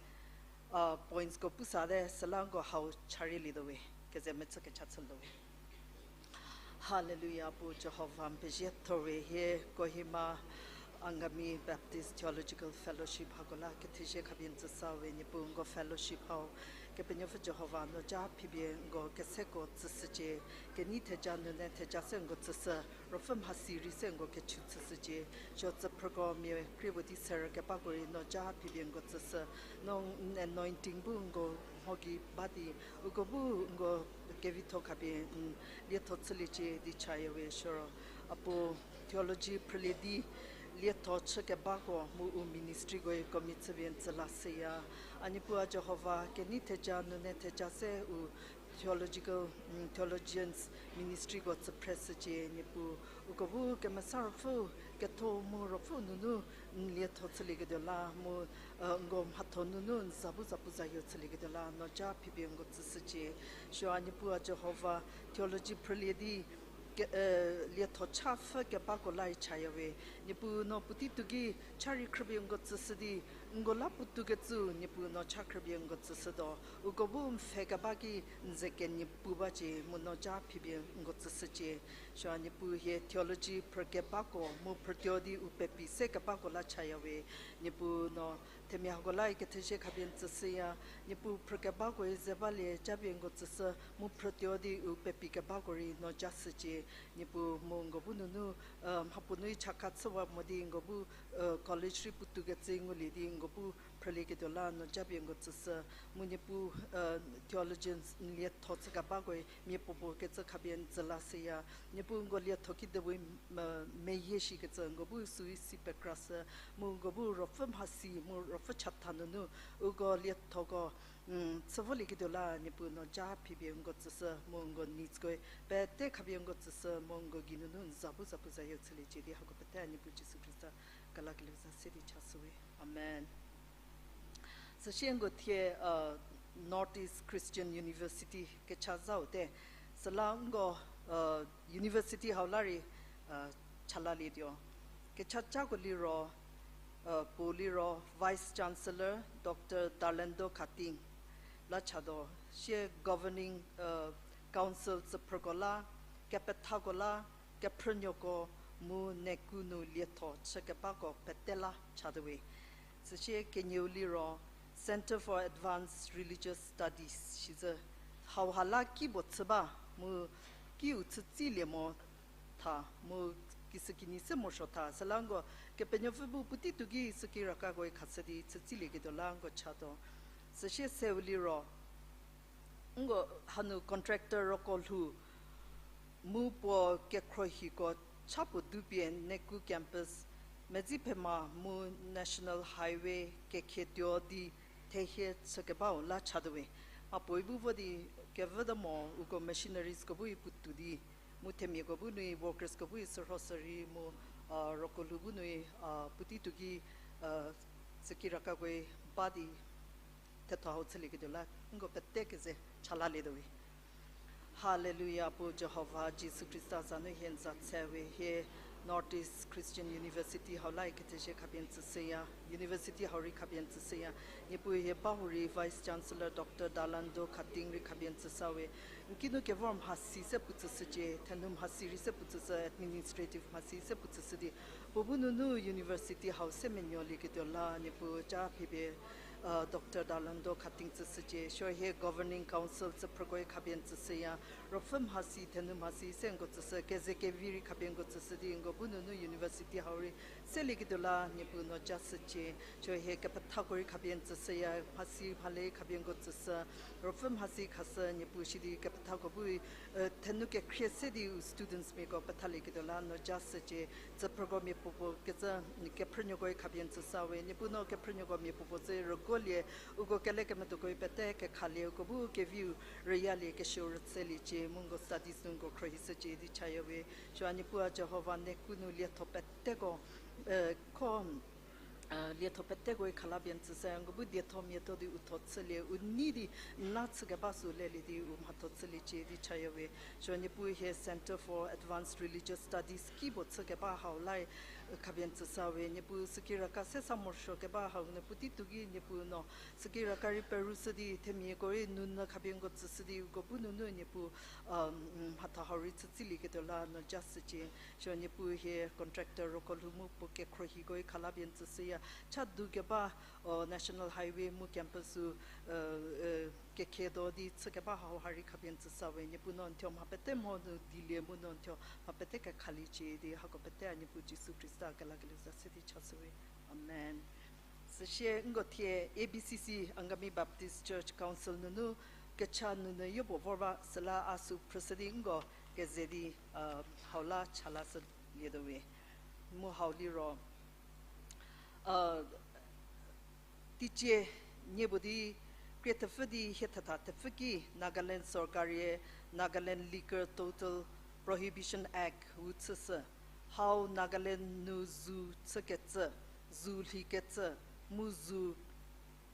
pointsko pu sate süla nko hau charielietuo we, keze mechü kecha chülietuo we. Hallelujah, Apuo Jihova n pezie tho we. Hie Kohima Angami Baptist Theological Fellowship hako la kethezie khapie n tsüsa we, Niepuu nko fellowship hau Kepenuopfü Jihova no ja phipie nko keseko tsüshücie, kenei theja nune theja se nko tsüshü, ruopfü mhasi rei se nko kechu chüshücie, suo tsüphrüko mia krie puo di ser kebako rei no ja phipie nko tsüshü, no anointing bu nko mho gei ba di, uko bu nko kevitho khapie n lietho chüliecie di chaya we. Siro Apuo theology phrülie di lietho chü kebako mu u ministryko-e commit chüpie n tsü lashüya. A Niepuu a Jihova, kenei theja nune theja se u theological, theologians ministryko tsüphreshücie, Niepuu uko bu Kemesa Ruopfü ketho mu Ruopfü nunu n lietho chülieketuo la mu, e, n ko mhatho nunu n za bu zapu zayo chülieketuo la no ja phipie n ko tsüshücie. Sü a Niepuu a Jihova, theology phrülie di, ke-, e, lietho cha pfhü kebako la i chaya we. Niepuu no puotei tuo ki cha rei khrüpie n ko tsüshü di, n ko la puotou kecü Niepuu no cha khrüpie n ko tsüshütuo. Uko bu n pfhe keba ki n ze kenie pu bacie mu no ja phipie n ko tsüshücie. Sü a Niepuu hie theology phrü kebako mu phrütuo di u pepi se kebako la chaya we. Niepuu no themia hako la i ketheshie khapie n tsüshüya. Niepuu phrü kebako i ze balie japie n ko tsüshü mu phrütuo di u pepi kebako rei no ja shücie. Niepuu mu n ko bu nunu, e, mhapuo nu i chaka chüwa mo di n ko bu, e, college rei puotou kecü ngulie di n ko bu phrülieketuo la no japie n ko tsüshü. Mu Niepuu, e, theologians n lietho chü kebako i mia puopuo kecü khapie n tsü la shüya. Niepuu n ko lietho kidewe, e, meyie shikecü n ko bu süu si pekrashü. Mu n ko bu ruopfü mhasi mu ruopfü chatha nunu uko liethoko chü volieketuo la Niepuu no ja phipie n ko tsüshü mu n ko needs ko i pete khapie n ko tsüshü mu n ko geinunu n za bu zapu zayo chüliecie di hako pete a Niepuu Jisu Khrista kelakelieu za se di chashüwe. Amen. Süsie n ko thie, e, North East Christian University kecha zau te. Süla n ko, e, university hau la rei, e, chalalietuo. Kechacako liro, e, puo liro Vice Chancellor Doctor Darlando Khatting la chatuo, sie governing, e, council tsüphrüko la, kepethako la, kephrünuoko mu neku nu lietho chü kebako pete la chatuowe. Süsie kenieu liro Centre for Advanced Religious Studies shicü, hauha la ki puo chü ba mu kiu chütsilie mo tha mu kisükinyi se morosuo tha. Süla n ko Kepenuopfü bu puotei tuo ki süki rakako i khashü di chütsilieketuo la n ko chatuo. Süsie seu liro n ko hanu contractor roko lhou mu puo kekhruohiko cha puo dupie Neku campus, Medziphema mu National Highway kekhietuo di thehie chükebau la chatuowe. A puoi bu vo di kevüta mo uko machineriesko bu i puotou di mu themiako bu nu i workersko bu i sürho sürei mu, a, roko lhou bu nu i, a, puotei tuo ki, a, süki rakako i ba di thetho hau chülieketuo la n ko pete keze chalalietuowe. Hallelujah, Puo Jihova Jisu Khrista za nu hie n za tse we. Hie North East Christian University hau la i ketheshie khapie n tsüshüya, university hau rei khapie n tsüshüya. Niepuu hie ba hurei Vice Chancellor Doctor Dalando Khatting rei khapie n tsüsa we. N kinu kevor mhasi se puo tsüshücie, thenu mhasi rei se puo tsüshü, administrative mhasi se puo tsüshü di puo bu nunu university hau se menuolieketuo la Niepuu ca phipie, a, Doctor Dalando Khatting tsüshücie. Sü hie governing council tsüphrüko i khapie n tsüshüya. Ruopfü mhasi, thenu mhasi se n ko tsüshü, keze kevi rei khapie n ko tsüshü di n ko bu nunu university hau rei selieketuo la Niepuu no ca shücie. Sü hie kepethako rei khapie n tsüshüya, mhasi mhale khapie n ko tsüshü. Ruopfü mhasi khashü Niepuu sidi kepethako bu, e, thenu kekhrie se di u studentsmiako pethalieketuo la no ca shücie. Tsüphrüko mia puopuo kecü, kephrünuoko i khapie n tsüsa we. Niepuu no kephrünuoko mia puopuo tsü rüguolie, uko kele kemetuoko i pete kekhalie, uko bu keviu rüyalie, keshüu rütseliecie, mu n ko studies nu n ko khruohishücie di chaya we. Sü a Niepuu a Jihova Neku nu lietho peteko, e, kho, e, lietho peteko i khala pie n tsüshü, n ko bu dietho miatho di u tho chülie, u nei di n la chükeba sü lelie di u mhatho chüliecie di chaya we. Sü Niepuu hie Centre for Advanced Religious Studies ki puo chükeba hau la, e, khapie n tsüsa we. Niepuu süki raka se sa morosuo keba hau nu puotei tuo ki Niepuu no süki raka rei perushü di themiako rei nunyü khapie n ko tsüshü di uko bu nunu Niepuu, a, mhatho hau rei chütsilieketuo la no ca shücie. Sü Niepuu hie contractor roko lhou mu puo kekhruohiko i khala pie n tsüshüya. Cha du keba, o, National Highway mu campus-u, e, e, kekhietuo di chükeba hau ha rei khapie n tsüsa we. Niepuu no n thuo mha pete mho nu dilie mu no n thuo mha pete kekhaliecie di hako pete a Niepuu Jisu Khrista kelakelieu za se di chashü we. Amen. Süsie n ko thie A B C C, Angami Baptist Church Council nunu kecha nunyü yopuo vor ba süla a sü phrüshü di n ko keze di, a, hau la chalashülietuo we. Mu hau liro, a, teicie nie puo di krie thepfü di hie thetha thepfü ki Nagaland sorkarie Nagaland Liquor Total Prohibition Act-u chüshü. Hau Nagaland nu zu chükecü zu lhikecü, mu zu,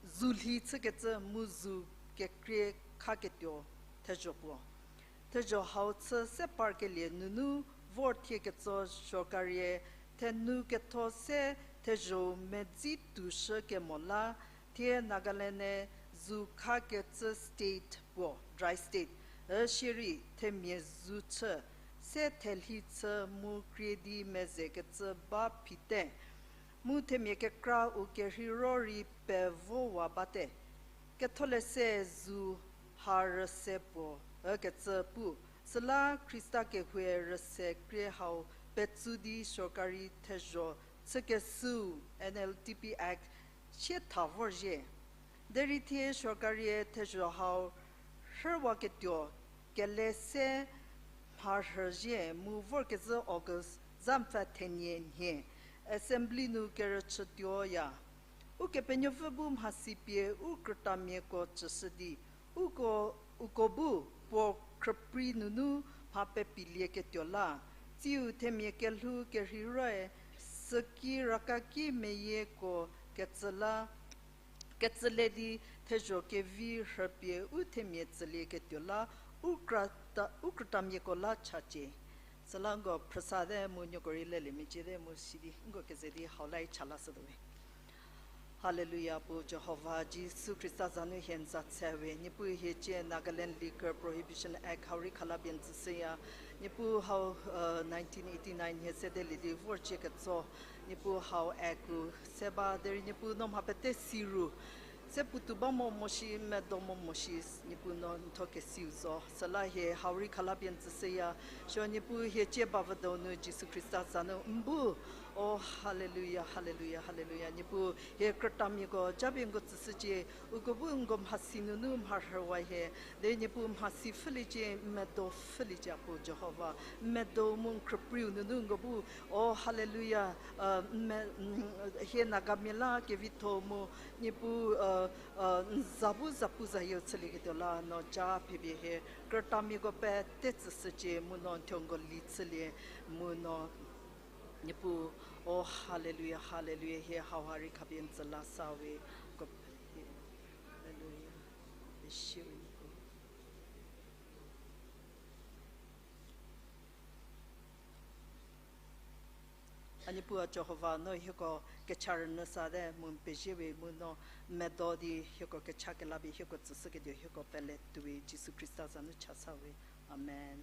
zu lhi chükecü mu zu kekrie khaketuo thezho puo. Thezho hau chü se parkelie nunu vor thie ketso sorkarie thenu ketho se thezho-u medzi tushü kemo la, thie Nagaland-e zu khakecü state puo, dry state, üshierei themia zu chü se thelhi chü mu krie di mezekecü ba phite. Mu themia kekra u kerheiro rei pevowa bate. Ketholeshü zu ha rüse puo ükecü pu, süla Khrista kehoue rüse krie hau petsu di sorkari thezho chükeshüu N L T P Act sie tha vorzhie. Derei thie sorkarie thezho hau rhüwaketuo kele se mharhüzhie mu vorkezhü August za mpfü thenie nhie Assembly nu kerüchütuoya. Ukepenuopfü bu mhasi pie u krütamiako tsüshü di, uko, uko bu puo khrüprei nunu mha pepilieketuo la, tsiu themia kelhou kerheiroe süki rakaki meyieko kecü la, kecüle di thezho kevi rhüpie u themia tsülieketuo la, u krüta-, u krütamiako la chacie. Süla nko phrüsate mu nieko rei lelie meciete mu sidi nko keze di hau lai chalashütuowe. Haleluya, puo Jihova, Jisu Khrista za nu hie n za tsewe. Niepuu hie cie Nagaland Liquor Prohibition Act hau rei khalapie n tsüshüya. Niepuu hau, nineteen eighty nine hie sedelie di vor cie ketso. Niepuu hau act-u se ba derei Niepuu no mha pete si ru se puotou ba mo mo shi, medo mo mo shi, Niepuu no n tho kesiu zo. Süla hie hau rei khalapie n tsüshüya. Sü Niepuu hie cie bavüdou nu Jisu Khrista za nu n bu. O, haleluya, haleluya, haleluya. Niepuu hie krütamiako japie nko tsüshücie, uko bu nko mhasi nunu mharhüwa hie. Derei Niepuu mhasi pfhüliecie, medo pfhüliecie, puo Jihova. Medo mu n khrüpreiu nunu nko bu, o, haleluya, hie Nagamia la kevitho mu, Niepuu, n za bu zapu zayieu chülieketuo la no ja phipie hie krütamiako pete tsüshücie mu no n thuo nko li chülie mu no Niepuu, o, haleluya, haleluya, hie hauha rei khapie n tsü la sawe, ko, haleluya, pesie we Niepuu. A Niepuu a Jihova, no hieko kecha rünyü sate mu n pezie we mu no medo di hieko kecha kelapie hieko tsüshüketuo hieko pele tuowe Jisu Khrista za nu cha sawe. Amen.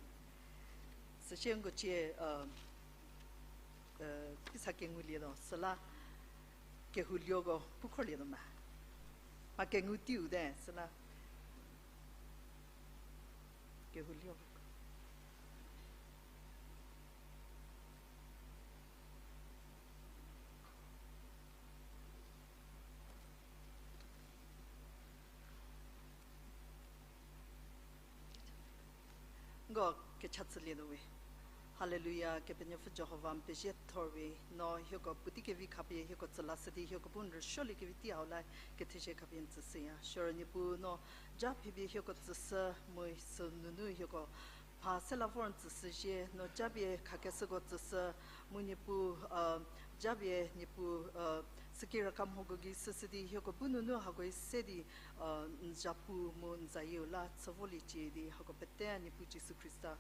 Süsie nko cie, uh, uh, kisa kengulie tuo, süla kehoulioko pu khorlietuo me. Ma kengu teiu te, süla kehoulioko. Nko kecha tsülie nu we. Haleluya, Kepenuopfü Jihova n pezie thor we, no hieko puotei kevi khapie hieko tsü lashü di hieko bu n rüsuoliekevi tei hau la kethezie khapie n tsüshüya. Siro Niepuu no ja phipie hieko tsüshü mu sü nunu hieko mha se la vor n tsüshüzhie, no japie khakeshüko tsüshü mu Niepuu, uh, japie Niepuu, uh, süki raka mhoko gei süshü di hieko bu nunu hako-i se di, uh, n zapu mu n zayieu la chü voliecie di hako pete a Niepuu Jisu Khrista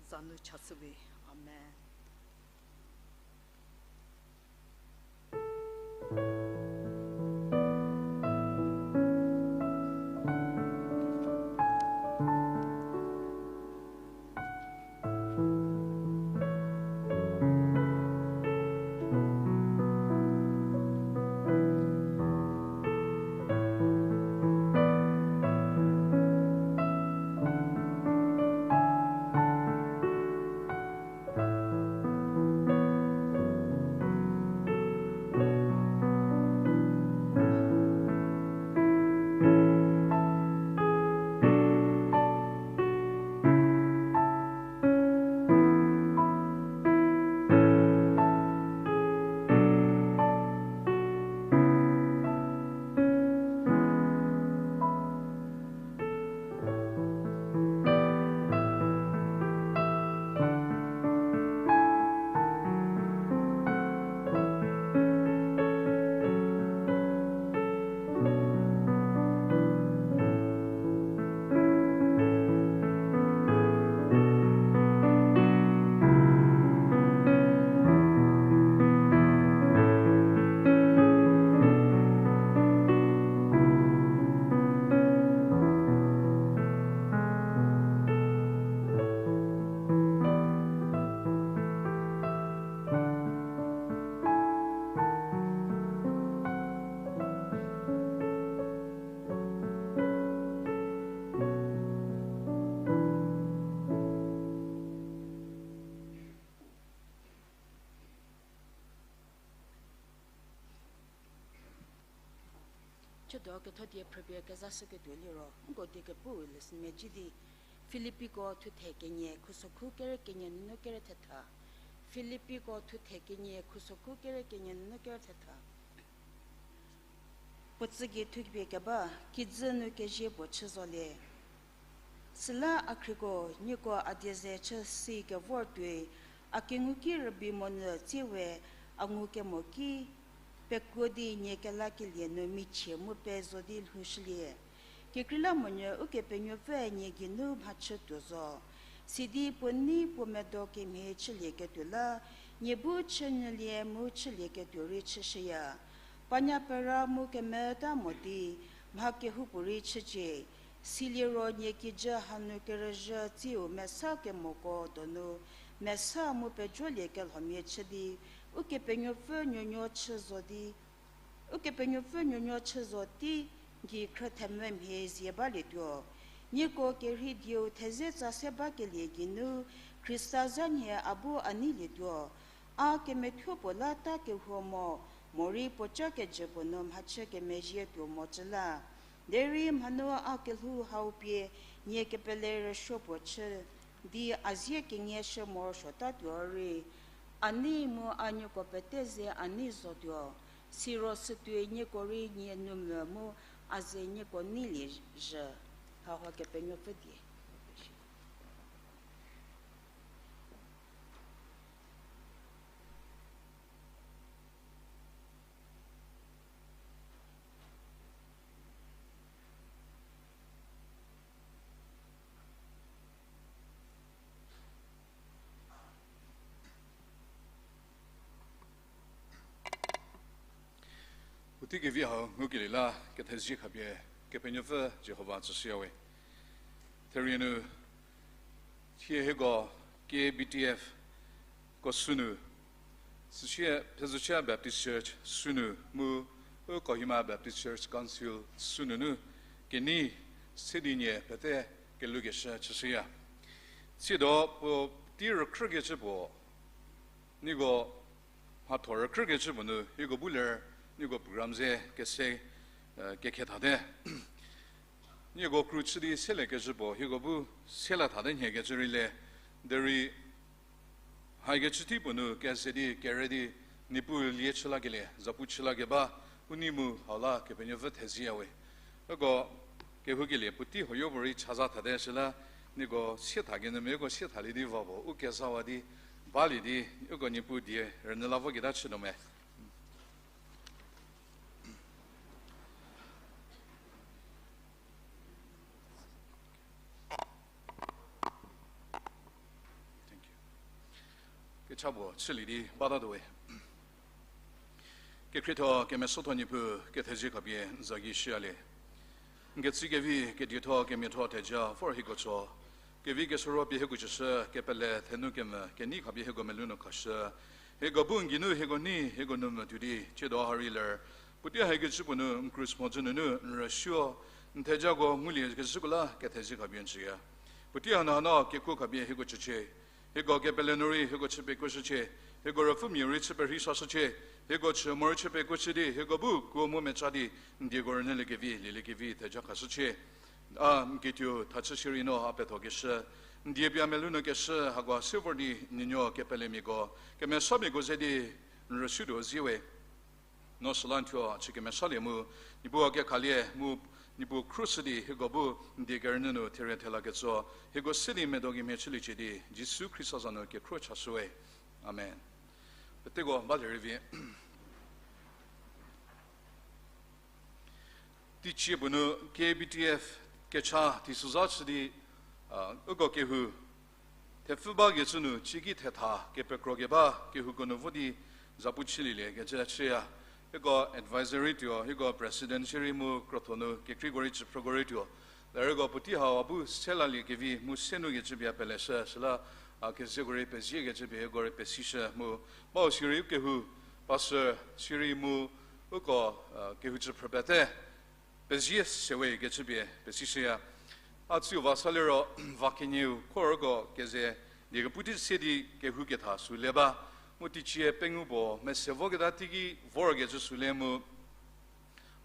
za nu chashüwe. Amen. Chüdo ketho die phrüpie kezashüketuo liro, nko die kepu lesson mecü di, Filipiko thuthe kenie khusokhu kere kenie nunu kere thetha. Filipiko thuthe kenie khusokhu kere kenie nunu kere thetha. Puo tsügei thupie keba, kijü nu kezie puo chü zolie. Süla a khrieko, nieko a die ze chü si kevor tuoi, a kengu ki rübei monyü tsiewe, a ngukemo ki, pekuo di nie kelakelie nu michie mu pezo di lhoushülie. Kekreilamonyü Ukepenuopfüe nie geinu mhachü tuo zo. Sidi puo nei puo medo kemhie chülieketuo la, nie bu chünyülie mu chülieketuo rei chüshüya. Panya pera mu kemeta mo di, mha kehoupuorei chücie. Siliro nie kijü hanu kerüzhü tsiu mesa kemoko donu, mesa mu pejolie kelhomia chü di, Ukepenuopfü nuonuo chü zo di, Ukepenuopfü nuonuo chü zo tei, gei khrüthemvü mhie zie balietuo. Nieko kerhei dieu theze tsa se bakelie geinu, Khrista zha nhie a bu a neilietuo. A kemethuo puo la ta kehuo mo, morei puoca kejü puo nu mhachü kemezhie tuo mocü la. Derei mhanu a kelhou hau pie nie kepele rüsuo puo chü di a zie kenie shü morosuotatuo rei, a nei mu a nieko pete ze a nei zotuo. Siro sütuoi nieko rei nie numvü mu a ze nieko neilie zhü. Hauha Kepenuopfü die. Puotei kevi hau ngukelie la kethezie khapie Kepenuopfü Jihova tsüshüyawe. Therie nu thie hieko K B T F ko sünu, süsie Phezuchia Baptist Church sünu mu u Kohima Baptist Church Council sünunu kenei se di nie pete kelhoukeshü chüshüya. Tsiedo puotei rükrükecü puo, nieko mhatho rükrükecü puo nu hieko bu ler, nieko program ze kese, eh, kekhe thate. Nieko kru chü di selekecü puo hieko bu sela thate nhiekecü rei le, derei haikecü tei puo nu keze di kere di Niepuu lie chü lakelie zapu chü lakeba u nei mu hau la Kepenuopfü thezieyawe. Uko kehoukelie puotei huoyo puorei chaza thate süla, nieko sietha kenyümia uko siethalie di va puo u kezawa di balie di uko Niepuu die rünyü la voketa chütuo me. Kecha puo chülie di batatuowe. Kekhrietho kemesotho Niepuu kethezie khapie n za gei shüyalie. N ketsü kevi kedietho kemiatho theja vor hieko tso. Kevi kesoro pie hieko tsüshü, kepele thenu kemvü kenei khapie hieko melou nu khashü. Hieko bu n geinu hieko nei hieko nu mvü tuo di tsiedo ha rei ler. Puotei haikecü puo nu n krus mhodzü nunu n rüsuo, n thejako nguliekecüko la kethezie khapie n tsüya. Puotei hanu hanu kekuo khapie hieko tsücie. Hieko kepele nu rei hieko chü pekuoshücie. Hieko ruopfümia rei chü perhei sashücie. Hieko chü morei chü pekuoshü di hieko bu kuo mu mecha di n dieko rünyüliekevi lieliekevi theja khashücie. A n kituo thachü shierei no a pethokeshü, n die pie a melou nu keshü hako se vor di n nuonuo kepelemiako, kemesamiako ze di n rüsuotuo ziewe. No süla n thuo chü kemesalie mu, Niepuu a kekhalie mu, Niepuu khruoshü di hieko bu n die kerünyü nu therie thela ketso, hieko se di medo kemhie chüliecie di Jisu Khrista za nu kekhruohi chashüwe. Amen. Peteko balie rei vi. Teicie puo nu K B T F kecha teisozha chü di, a, uko kehou thepfü bakecü nu cieki thetha kepekro keba kehouko nu vo di zapu chülielie kecü chüya. Hieko advisory tuo, hieko president shierei mu krotho nu kekreiko rei cüphrüko rei tuo. Lerüko puotei hau a bu se laliekevi mu se nu kecü pie a peleshü, süla a kezeko rei peziekecü pie hieko rei pesishü mu, bau sirei u kehou pastor sirei mu uko, a, kehou cüphrü pete pezie sewe kecü pie pesishüya. A tsiu va sa liro, va kenieu khorko keze die kepu di se di kehou ketha sü le ba, mu teicie pengou puo mese voketa teiki vorkecü sü le mu,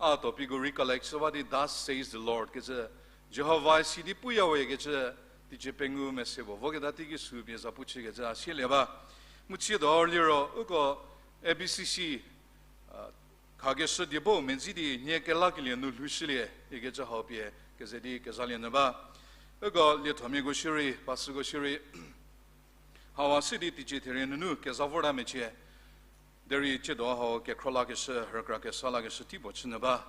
a topiko recollect chü ba di Thus says the Lord kecü, Jihovae sidi puyawe kecü, teicie pengou mese puo voketa teiki sü pie zapu chükecü a sielie ba. Mu tsiedo liro uko A B C C khakeshü diebo medzi di nie kelakelie nu lhoushülie ikecü hau pie keze di kezalie nyü ba. Uko liethomiako shierei, pastorko shierei, hau a se di teicie therie nunu keza vorta mecie. Derei tsiedo hau kekhro lakeshü, rükra kesa lakeshü teipuo chü nyü ba.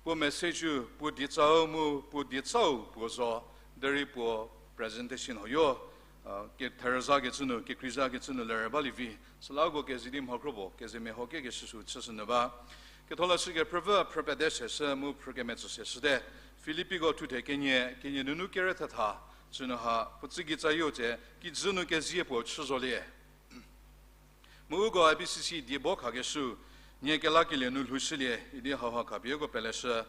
Puo message-u, puo dietsau mu, puo dietsau puo zo, derei puo presentation huoyo, ketherüzakecü nu, kekreizakecü nu lerü balie vi, süla uko keze di mhakro puo, keze meho kekeshü sü chüshü nyü ba. Ketholeshü kephrüpfü, phrü pede seshü mu phrü kemetsü seshüte. Filippiko thuthe kenie, kenie nunu kere thetha, cünu ha, puo tsügei tsayo tse, kijü nu kezie puo chü zolie. Mu uko A B C C diebo khakeshü, nie kelakelie nu lhoushülie idi hauha khapie uko peleshü.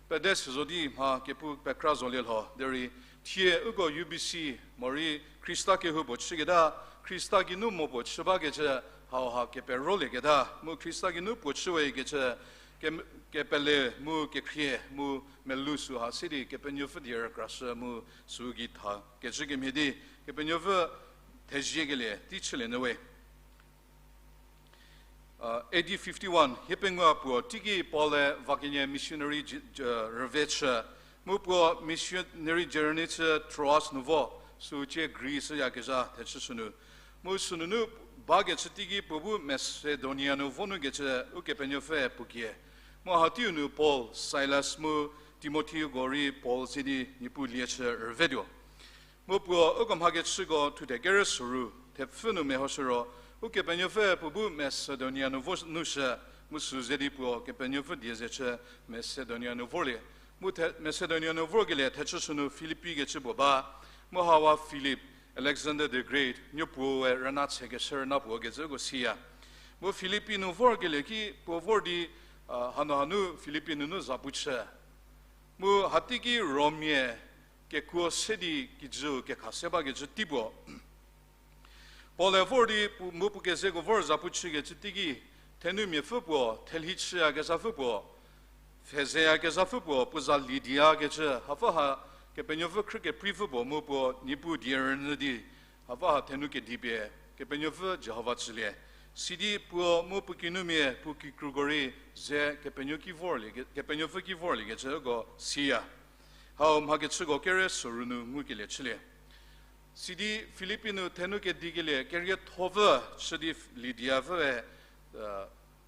Pede se zo di mha kepu pekra zolie lho, derei thie uko U B C, morei Khrista kehoupuo chüketa, Khrista geinu mo puo chü bakecü, hauha keperolie keta, mu Khrista geinu puo chüwe kecü, ke-, kepele mu kekhrie mu melou süha se di Kepenuopfü die rükrashü mu sü gei tha kecü kemhie di, Kepenuopfü theziekelie tei chülie nyü we. A D fifty-one, hiepengou puo teiki Paul-e va kenie missionary rüve chü, mu puo missionary journey chü Troas nu vo, sü cie Greece yakezha thechü sünu. Mu sünunu bakecü teiki puo bu Macedonia nu vo nu kecü Ukepenuopfü puo kie. Mu hateiu nu Paul, Silas mu Timothiko rei Paul ze di Niepuu lie chü rüvetuo. Mu puo uko mhakechüko thuthe kere soru, thepfü nu mehoshü ro, Ukepenuopfü puo bu Macedonia nu vo nu shü, mu sü ze di puo Kepenuopfü die ze chü Macedonia nu vorlie. Mu the-, Macedonia nu vorkelie thechü sünu Filippi kecü puo ba, mu hawa Philip, Alexander the Great, nuopuoe rüna chükeshü rüna puo kecüko siya. Mu Filippi nu vorkelie ki puo vor di, hanu hanu Filippi nunu zapu chü. Mu hateiki Rommia kekuo se di kijüu kekha se bakecü tei puo. Paul-e vor di pu-, mu puo kezeko vor zapu chükecü teiki, thenumiapfü puo, thelhi chüyakezhapfü puo, pfhezeyakezhapfü puo, puo za Lidia kecü, hapfü ha Kepenuopfü khrü kepreipfü puo mu puo Niepuu die rünyü di, hapfü ha thenu kedi pie, Kepenuopfü Jihova tsülie. Sidi puo mu puo kinumia, puo kikruko rei ze Kepenuo ki vorlie ke-, Kepenuopfü ki vorliekecüko siya. Hau mhakechüko kere soru nu ngukelie chülie. Sidi Filippi nu thenu kedikelie keriethopfü chü di Lidiapfüe,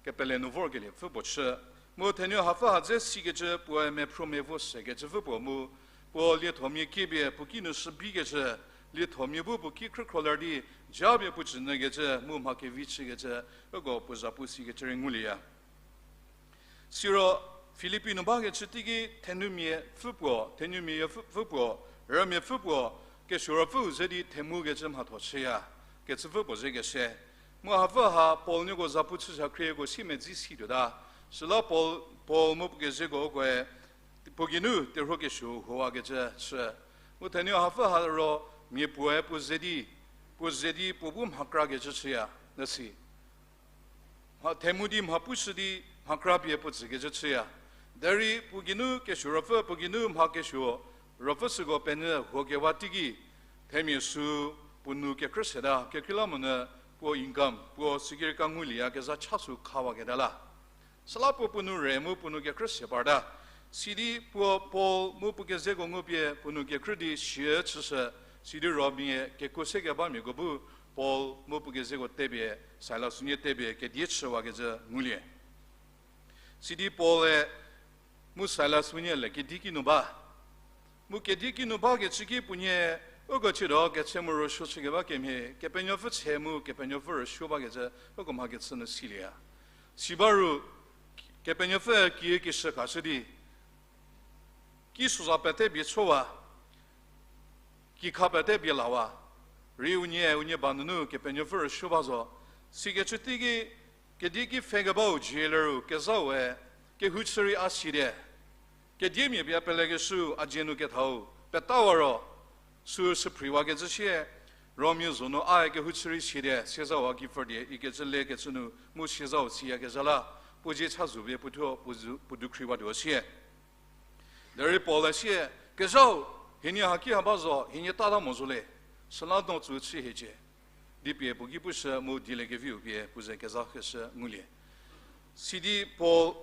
kepele nu vorkeliepfü puo chü. Mu thenu hapfü ha dze sikecü puoe mephruo mevo sekecüpfü puo mu, puo liethomia kiepie puo ki nu shü bikecü, liethomia bu puo ki khrükhro ler di, japie puo tsünyükecü mu mha kevi chükecü, uko puo zapu sikecü rei ngulieya. Siro Filippi nu bakecü teiki thenumiapfü puo, thenumiayopfü puo, rümiapfü puo, kesuo ruopfüu ze di themukecü mhatho chüya, kecüpfü puo ze kese. Mu hapfü ha Paul nuoko zapu chüsa khrieko si medzi situota. Süla Paul, Paul mu puo kezeko ukoe, puo geinu terhuo kesuo huowakecü chü. Mu thenu hapfü ha ro mia puoe puo ze di, puo ze di puo bu mhakrakecü chüya, nüsi. Mha themu di mha pushü di mhakra pie puo tsükecü chüya. Derei puo geinu kesuo ruopfü, puo geinu mha kesuo ruopfü süko penyü huokewa teiki, themia sü puo nou kekhrü seta, kekreilamonyü puo income, puo sikirka ngulieyakezha cha sü khawaketa la. Süla puo puo nou re mu puo nou kekhrü se parta. Sidi puo Paul mu puo kezeko ngupie puo nou kekhrü di sie chüshü, sidi Romia kekuo sekebamiako bu Paul mu puo kezeko tepie, Silas unie tepie kedie chüwakecü ngulie. Sidi Paul-e mu Silas unie le kedi kinu ba. Mu kedi kinu bakecü ki puonie, uko chütuo ketse mu rüsuo chükeba kemhie, Kepenuopfü tse mu Kepenuopfü rüsuo bakecü, uko mhakechü nu silieya. Sibaru, Kepenuopfü kie kishü khashü di, ki suza pete bie chowa, kikha pete bie lawa, rei unie, unie ba nunu Kepenuopfü rüsuo ba zo, sikecü teiki, kedi ki pfhekebau jailer-u kezhaue, kehou chü rei a site. Kediemia pie pelekeshü a dzie nu kethau petawa ro, sü süphriwakecü sie, Romia zo nu ae kehou chü rei site, siezawa ki pfhüdie ikecü lekecü nu mu siezau siyakezha la, Puo zie cha zu pie puo thuo puo zu, puo dukhriwatuo sie. Derei Paul-e sie, kezhau, hienie haki ha ba zo, hienie tata mo zo le, süla no tsü chü hiecie. Di pie puo ki pushü mu dieliekeviu pie puo ze kezha kheshü ngulie. Sidi Paul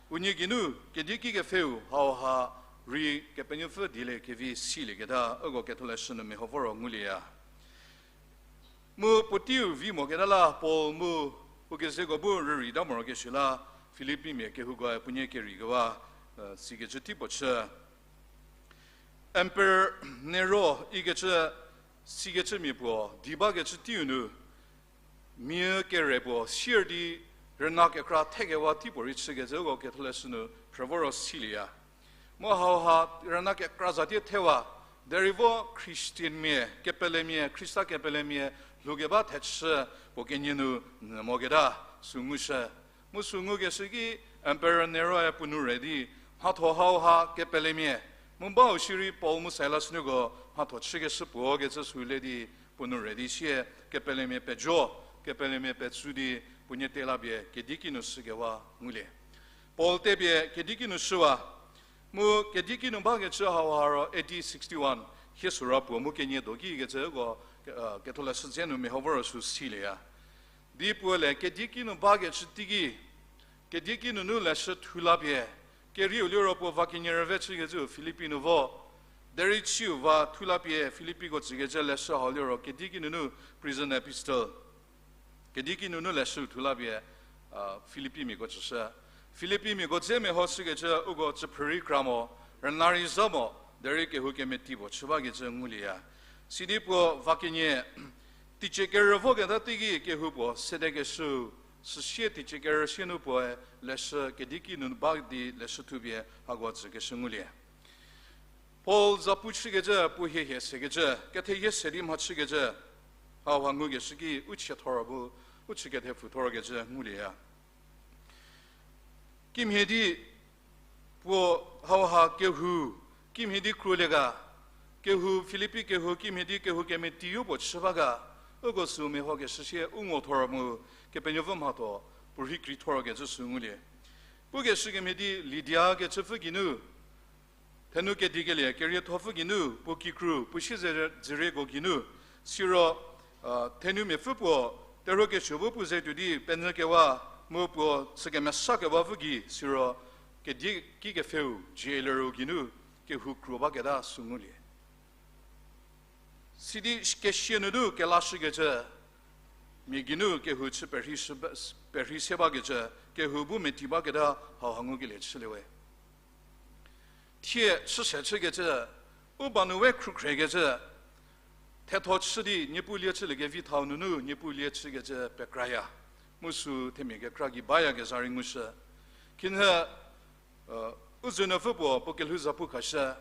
unie geinu kedieki kepfheu hauha rei Kepenuopfü dieliekevi silieketa uko ketholeshü nu meho voro ngulieya. Mu puoteiu vi moketa la Paul mu puo kezeko bu rüreita morokesuo la Filipimia kehoukoe puonie kerei kewa, sikecü tei puo chü. Emperor Nero ikecü, sikecümia puo di bakecü teiu nu, mia kere puo sier di rüna kekra thekewa tei puorei chükecü uko ketholeshü nu phrü voro silieya. Mu hauha rüna kekra za tie thewa, derei vo Christianmia, kepelemia, Khrista kepelemia lhoukeba thechü puo kenie nu nyü moketa sü ngushü. Mu sü ngukeshü ki Emperor Nero-e puo nou re di, mhatho hauha kepelemia, mu bau shierei Paul mu Silas nuko mhatho chükeshü puo kecü sü le di, puo nou re di sie kepelemia pejo, kepelemia petsu di puonie tela pie kedieki nu shükewa ngulie. Paul te pie kedieki nu shüwa, mu kedieki nu bakecü hauha ro A D sixty-one, hie süra puo mu kenie do kikecü uko, ketholeshü dze nu meho voro sü silieya. Di puo le kedieki nu bakecü teiki, kedieki nunu leshü thu la pie, kerieu liro puo va kenie rüve chükecü Filipi nu vo. Derei ciu va thu la pie Filipiko tsükecü leshü hau liro kedieki nunu prison epistle. Kedieki nunu leshü thu la pie, Filipimiako tsüshü. Filipimiako dze meho shükecü uko tsüphrü rei kra mo, rüna rei zha mo, derei kehou kemeti puo chü bakecü ngulieya. Sidi puo va kenie, teicie kerü voketa teiki kehou puo sedekeshüu, süsie teicie kerü sie nu puoe leshü kedieki nu ba di leshü thupie hako tsükeshü ngulie. Paul zapu chükecü, puo hie hie sekecü, kethehie se di mhachükecü, hauha ngukeshü ki u chie thor bu, u chü kethepfu thorkecü ngulieya. Kimhie di puo hauha kehou, kimhie di kruolie ga, kehou Filipi kehou kimhie di kehou kemeti yo puo chü ba ga, uko sü mehokeshü sie u ngo thor mu, Kepenuopfü mhatho, puorhi krei thorkecü sü ngulie. Pukeshü kemhie di Lidia kecüpfü geinu, thenu kedikelie keriethopfü geinu, puo kikru, puo siezedzürieko geinu, siro, thenumiapfü puo, terhuo kesuo bu puo ze tuo di penyü kewa, mu puo chü kemesakewapfü gei, siro, kedieki kepfheu, jailer-u geinu, kehou kruo baketa sü ngulie. Sidi kesia nunu kelashükecü, mia geinu kehou chü perhei se bakecü, kehou bu meti baketa hauha ngukelie chülie we. Thie chüse chükecü, u ba nu we khrukhrekecü, thetho chü di Niepuu lie chüliekevi thau nunu Niepuu lie chükecü pekraya. Mu sü themia kekra gei bayakezha rei ngushü. Khinhie, u zünuopfü puo, puo kelhou zapu khashü.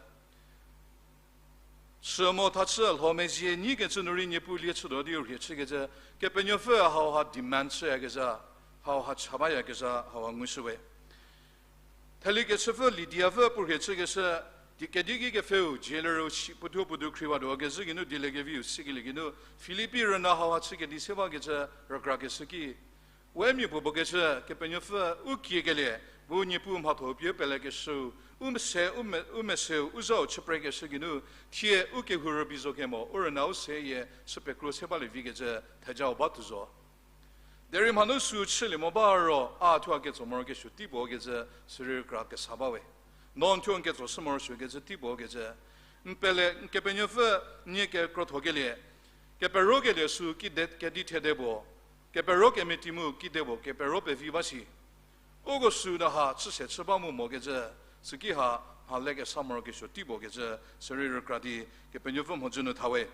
Chü mo thachü lho mezie nyikecü nu rei Niepuu lie chütuo di rhie chükecü, Kepenuopfü hauha demand chüyakezha, hauha cha bayakezha, hauha ngushü we. Theli kechüpfü Lidiapfü puo rhie chükeshü, di kedieki kepfheu, jailer-u si, puothuo puo dukhriwatuo kezhü geinu dieliekeviu sikelie geinu, Filipi rüna hauha chü kedi se bakecü rükrakeshü ki, we mia puo puo kecü, Kepenuopfü u kiekelie, bu Niepuu mhatho pie u pelekeshüu, u mese, u me-, u meseu, u zhau chüprekeshü geinu, thie u kehou rübei zo kemo, u rüna u seyie, chü pekro se balie vikecü, thejau ba tuo zo. Derei mhanu sü chülie mo ba ro, a thuo a ketso morokesuo tei puo kecü, sürei rükra kesa ba we. No n thuo n ketso shü morosuokecü tei puo kecü. N pele, n Kepenuopfü nie kekrothokelie, keperokelie sü kide, kedi thede puo, kepero kemeti mu kide puo, kepero pevi ba shi. Uko sü na ha chüse chü ba mu mokecü, süki ha, mha le kesa morokesuo tei puo kecü, sürei rükra di, Kepenuopfü mhodzü nu tha we.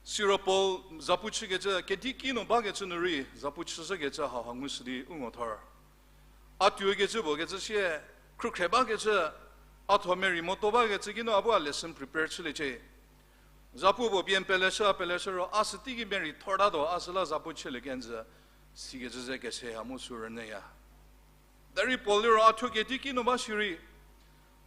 Siro Paul zapu chükecü, kedieki nu bakecü nu rei, zapu chüzhükecü hauha ngushü di u ngo thor. A tuokecü puo kecü sie, khrukhre bakecü, a tho merei moto bakecü geinu a bu a lesson prepare chüliecie. Zapu puo pie n peleshü, a peleshü ro, a sü teiki merei thortatuo, a süla zapu chülie kenjü, sikecü ze kese ha mu sü rünyüya. Derei Paul liro a thuo kedieki nu ba shierei,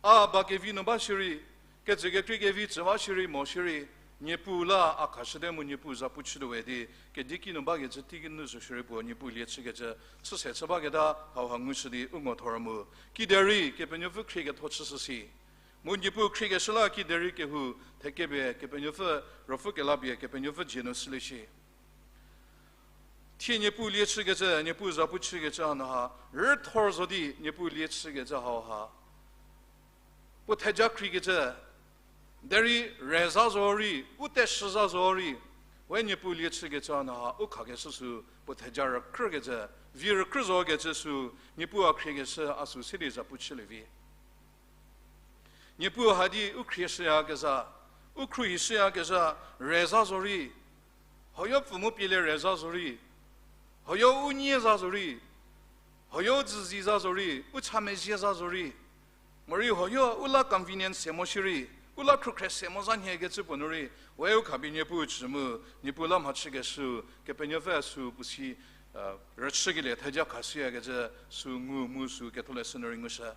a ba kevi nu ba shierei, kecü kekrei kevi tsü ba shierei mo shierei, Niepuu la a khashüte mu Niepuu zapu chütuo we di, kedieki nu bakecü teiki nu zo shierei puo Niepuu lie chükecü, chüse chü baketa hauha ngushü di u ngo thor mu. Kiderei Kepenuopfü khrieketho chüshü si. Mu Niepuu khriekeshü la kiderei kehou thekepie Kepenuopfü, ruopfü kelapie Kepenuopfü dzie nu shülie shi. Thie Niepuu lie chükecü, Niepuu zapu chükecü hanu ha, rüthor zo di Niepuu lie chükecü hauha puo theja khriekecü, derei reza zorei, u teshü za zorei, we Niepuu lie chükecü hanu ha u khakeshü sü puo theja rükrükecü, vi rükrü zokecü sü, Niepuu a khriekeshü a sü se di zapu chülie vi. Niepuu hadi u khrieshüyakezha, u khruohishüyakezha, reza zorei, hoyo pfü mu pielie reza zorei, hoyo u nie za zorei, hoyo dzüzi za zorei, u cha mezhie za zorei, morei hoyo u la convenience se mo shierei, u la khrükhrie se mo za nhiekecü puo nu rei, we u khapie Niepuu chü mu, Niepuu la mhachükeshü, Kepenuopfü sü puo si, rüchükelie theja khashüyakecü sü ngu mu sü ketholeshü nu rei ngushü.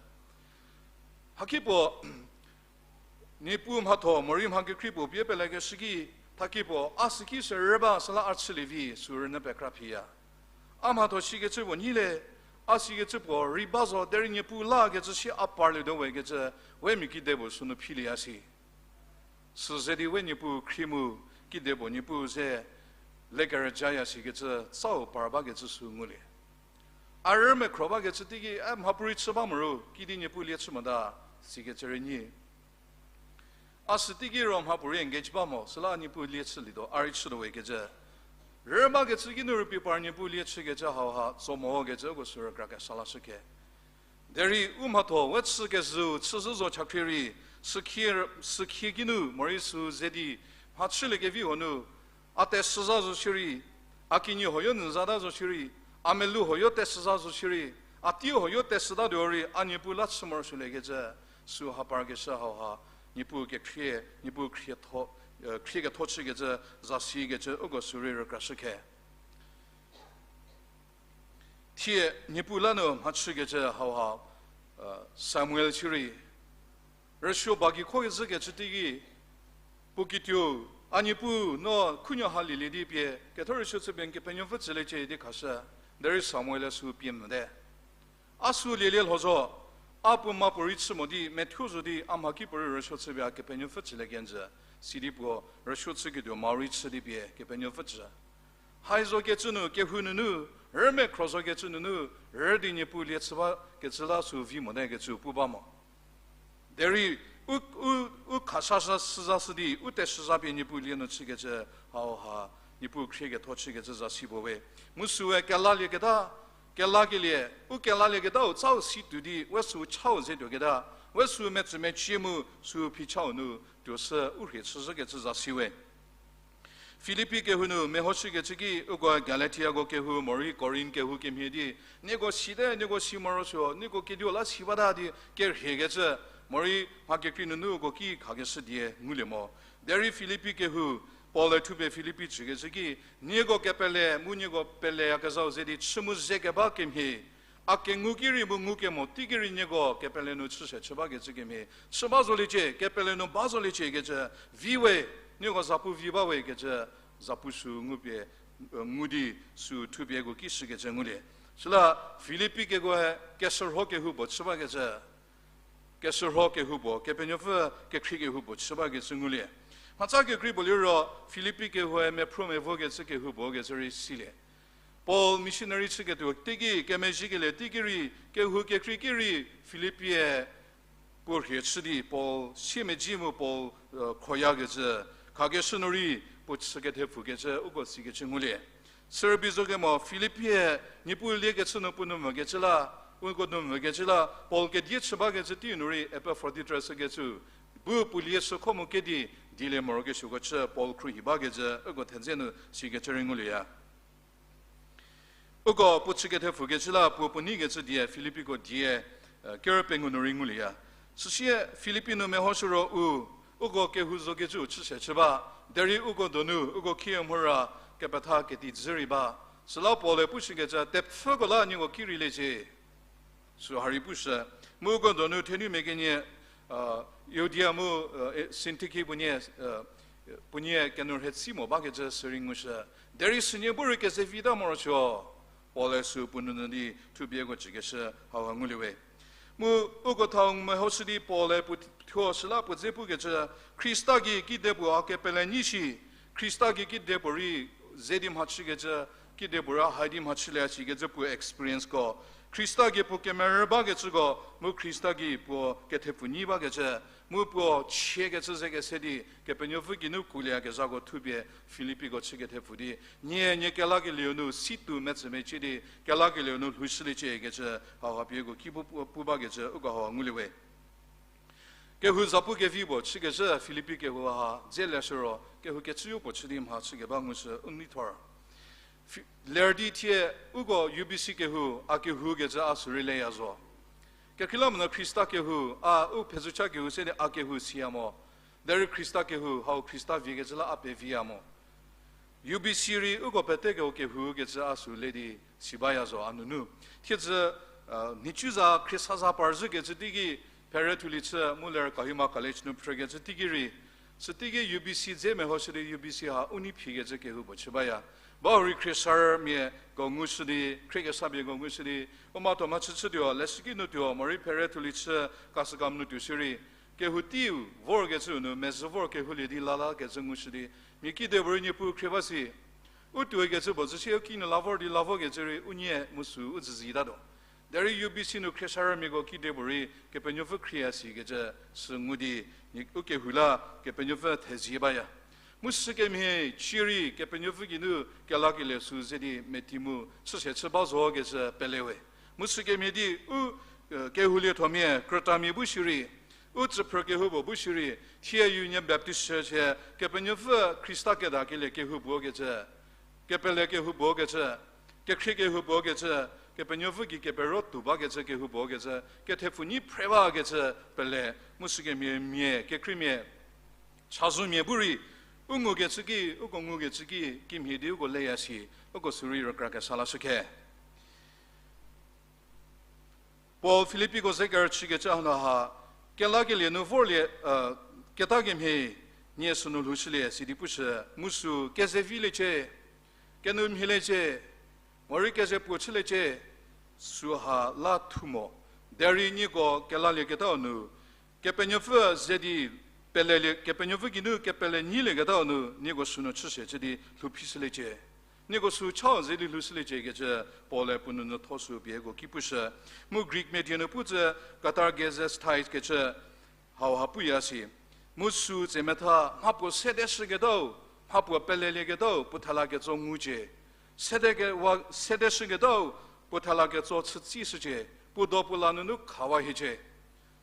Hakipuo, Niepuu mhatho morei mha kekrei puo pie pelekeshü ki, thakipuo a süki se rü ba süla a chülie vi sü rünyü pekra phiya. A mhatho sikecü puo nyi le, a sikecü puo rei ba zo derei Niepuu lakecü si a parlietuo we kecü, we mia kide puo sünu philieya si. Süze di we Niepuu khrie mu, kide puo Niepuu ze lekerüjaya sikecü tsau par bakecü sü ngulie. A rümekhro bakecü teiki, e, mhapuorei chü ba moro, kidi Niepuu lie chü mota, sikecü rei nyi. A sü teiki ro mhapuorei engage ba mo, süla Niepuu lie chülietuo, a rei chütuo we kecü. Rü bakecü ki nu rüpie par Niepuu lie chükecü hauha tso mo kecü uko sü rükra kesa lashü khe. Derei u mhatho we chü kezhüu chüzhü zo chakhrie rei, sükhie, sükhie ki nu morei sü ze di mhachüliekevi huo nu, a teshü za zo shierei, a kinyi huoyo nyü zata zo shierei, a melou huoyo teshü za zo shierei, a tei huoyo teshütatuo rei a Niepuu la chü morosuoliekecü, sü ha parkeshü hauha, Niepuu kekhrie, Niepuu khrietho, khrieketho chükecü, zasikecü uko sü rei rükrashü khe. Thie Niepuu la nu mhachükecü hauha, Samuel shierei, rüsuo ba gei kho kezhükecü teiki, puo kituo, a Niepuu no khunuo ha lielie di pie ketho rüsuo chüpie n Kepenuopfü tsüliecie di khashü, derei Samuel-e sü pie mote. A sü lielie lho zo, a puo ma puorei chü mo di methuo zo di a mhakipuorei rüsuo chüpie a Kepenuopfü tsülie kenjü, sidi puo rüsuo chüketuo ma rei chü di pie Kepenuopfü tsü. Hai zokecü nu kehou nunu, rümekhro zokecü nunu, rü di Niepuu lie chü bakecü la sü vi mote kecü pu ba mo. Derei u, u, u khashashü zashü di, u teshüzha pie Niepuu lie nu chükecü hauha, Niepuu khrieketho chükecü zasi puo we. Mu süe kelalieketa, kelakelie, u kelalieketau chau si tuo di, we sü chau ze tuoketa, we sü metsümecie mu sü phichau nu tuoshü u rhie chüzhükecü zasi we. Filipi kehou nu mehoshükecü ki uko Galatiako kehou morei Korinth kehou kemhie di, nieko site, nieko si morosuo, nieko kediu la si bata di kerhiekecü, morei mha kekrei nunu uko ki khakeshü die ngulie mo. Derei Filipi kehou, Paul-e thupie Filipi tsükecü ki, nieko kepele mu nieko peleyakezhau ze di chü mu ze keba kemhie, a kengu ki rei mu ngukemo teiki rei nieko kepele nu chüse chü bakecü kemhie, chü ba zoliecie, kepele nu ba zoliecie kecü, vi we, nieko zapu vi ba we kecü, zapu sü ngupie, ngu di sü thupie uko ki shükecü ngulie. Süla Filipi kekoe kesürho kehoupuo chü bakecü, kesürho kehoupuo, Kepenuopfü kekhrie kehoupuo chü bakecü ngulie. Mhatsa kekrei puo liro Filipi kehoue mephruo mevokecü kehoupuo kecü rei silie. Paul missionary chüketuo teiki, kemezhiekelie teiki rei, kehou kekrei ki rei, Filipi-e puo rhie chü di Paul siemedzi mu Paul, khoyakecü, khakeshü nu rei puo chü kethepfukecü uko sikecü ngulie. Sürübei zo kemo Filipi-e Niepuu liekecü nu puo nu mvükecü la, uko nu mvükecü la, Paul kedie chü bakecü tei nu rei Epafroditus ükecü, bu puo lie sükho mu kedi dielie morokesuoko chü Paul khruohi bakecü uko thedze nu sikecü rei ngulieya. Uko puo chü kethepfukecü la puo puo neikecü die Filipiko die, kerü pengou nu rei ngulieya. Süsie Filipi nu mehoshü ro u, uko kehou zokecüu chüse chü ba, derei uko donu uko khie mhura kepetha keti dzü rei ba. Süla Paul-e pushükecü tepfüko la nieko ki rei liecie. Sü ha rei pushü. Mu uko donu thenumia kenie, Yudia mu, Sintikhi puonie, puonie kenourhei tsi mo bakecü sürei ngushü. Derei sünie bu rei kezevita morosuo. Paul-e sü puo nunu di thupieko tsükeshü hauha ngulie we. Mu uko thau mehoshü di Paul-e puo thuo süla puo dze pukecü, Khrista gei kedipuo a kepele nyi shi, Khrista gei kedipuo rei ze di mhachükecü, kedipuo rei hai di mhachülie shikecü puo experienceko, Khrista gei puo kemerü bakecüko, mu Khrista gei puo kethepfu nyi bakecü, mu puo chiekecü ze kese di Kepenuopfü geinu kuolieyakezhako thupie Filippiko chü kethepfu di, nie, nie kelakelieu nu situo metsümecie di kelakelieu nu lhoushüliecie kecü hauha pieko ki pu, pu, pu bakecü uko hauha ngulie we. Kehou zapu kevi puo chükecü Filippi kehou ha dze leshü ro, kehou kecüyo puo chü di mhachükeba ngushü u neithor. Fi-, ler di thie uko U B C kehou, a kehou kecü a sürei leya zo. Kekreilamonyü Khrista kehou, a u phezücha kehou se di a kehou siya mo. Derei Khrista kehou, hau Khrista vie kecü la a peviya mo. U B C rei uko pete kehou kehou kecü a sü le di si baya zo a nunu. Thiedzü, a, nhicuza khriesa za parzhü kecü teiki, phere thulie chü mu ler Kohima College nu phrükecü teiki rei, sü teiki U B C dze mehoshü di U B C ha u nei phikecü kehou puo chü baya. Bahurei khriesarümiako ngushü di, khriekesamiako ngushü di, u mhatho mhachü chütuo, leshüki nu tuo, morei phere thulie chü, Kasükam nu tuo shierei, kehou teiu vorkecüu nu mezhü vor kehoulie di lalakecü ngushü di, mia kedipuorei Niepuu khrie ba si. U tuoikecü puo zhü sie u kinu la vor di la vokecü rei u nie mu sü u zhüzhitatuo. Derei U B C nu khriesarümiako kedipuo rei Kepenuopfü khrieya sikecü sü ngu di, u kehou la Kepenuopfü thezie baya. Mu sükemhie cierei Kepenuopfü geinu kelakelie sü ze di meti mu chüse chü ba zokecü pele we. Mu sükemhie di u, e, kehouliethomia, krütamia bu shierei, u tsüphrü kehoupuo bu shierei, thie Union Baptist Church hie Kepenuopfü Khrista kedakelie kehou puo kecü, kepele kehou puo kecü, kekhrie kehou puo kecü, Kepenuopfü gei kepero tuo bakecü kehou puo kecü, kethepfu nyi phre bakecü pele, mu sükemhie mia, kekreimia, chazou mia bu rei, u ngukecü ki, uko ngukecü ki, kimhie di uko leya si, uko sürei rükra kesa lashükhe. Paul Filippiko ze kerüchükecü hanu ha, kelakelie nu vorlie, e, keta kemhie nie sünu lhoushülie sidi pushü, mu sü kezeviliecie, kenoumhieliecie, morei keze puo chüliecie, süha la thu mo. Derei nieko kelalieketau nu, Kepenuopfü ze di pelelie, Kepenuopfü geinu kepele nyielieketau nu nieko sünu chüse chü di lhou phishüliecie. Nieko sü chau ze di lhoushüliecie kecü Paul-e puo nunu tho sü pieko ki pushü. Mu Greek medie nu pu tsü katargezestai kecü hauha puya si. Mu sü tsemetha mhapuo sedeshüketau, mhapuo pelelieketau puo thela ketso ngucie. Sede ke-, wa, sedeshüketau puo thela ketso chütsishücie, puo do puo la nunu khawa hiecie.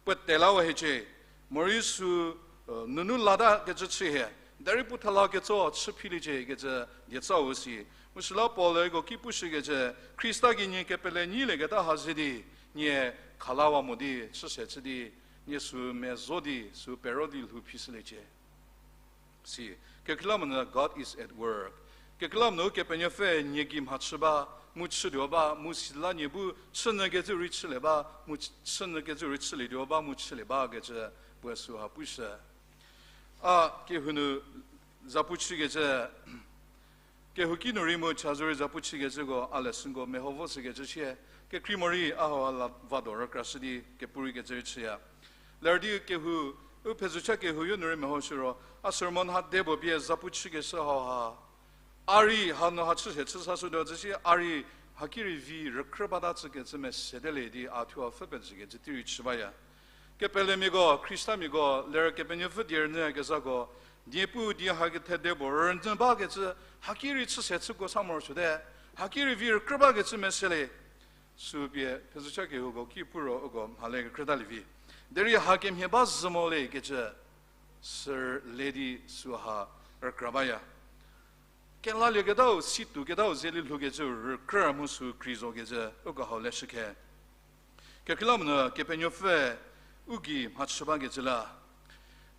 Puo telawa hiecie, morei sü, e, nunu lata kecü chü hie, derei puo thela ketso chü philiecie kecü dietsau si. Mu süla Paul-e uko ki pushükecü, Khrista gei nie kepele nyielieketa ha ze di, nie khalawa mo di, chüse chü di, nie sü mezo di, sü pero di lhou phishüliecie. Si, kekreilamonyü God is at work. Kekreilamonyü Kepenuopfü nie gei mhachü ba, mu chütuo ba, mu süla nie bu chünyükecü rei chülie ba, mu ch-, chünyükecü rei chülietuo ba, mu chülie bakecü puo süha pushü. A kehou nu zapu chükecü, kehouki nu rei mu chazou rei zapu chükecüko a leshüko meho vo shükecü sie, kekrei morei a hau a la vado rükrashü di kepu rei kecü rei chüya. Ler di kehou, u phezücha kehou yo nu rei mehoshü ro, a sermon ha de puo pie zapu chükeshü hau ha, a rei hanu ha chüse chü sashütuo zhü sie a rei haki rei vi rükrü bata tsükecü mesede le di a thuo a pfhü pezhükecü tei rei chü baya. Kepelemiako, Khristamiako, ler Kepenuopfü die rünyükezhako, Niepuu die ha kethede puo rünyü bakecü, haki rei chüse chüko sa morosuote, haki rei vi rükrü bakecü mesele. Sü pie phezücha kehouko ki pu ro uko mhale kekrütalie vi. Derei hakemhie ba zhü mo le kecü, sü le di süha rükra baya. Kelalieketau, situoketau ze li lhoukecü rükrü mu sü kreizo kecü uko hau leshükhe. Kekreilamonyü Kepenuopfü u gei mhachü bakecü la.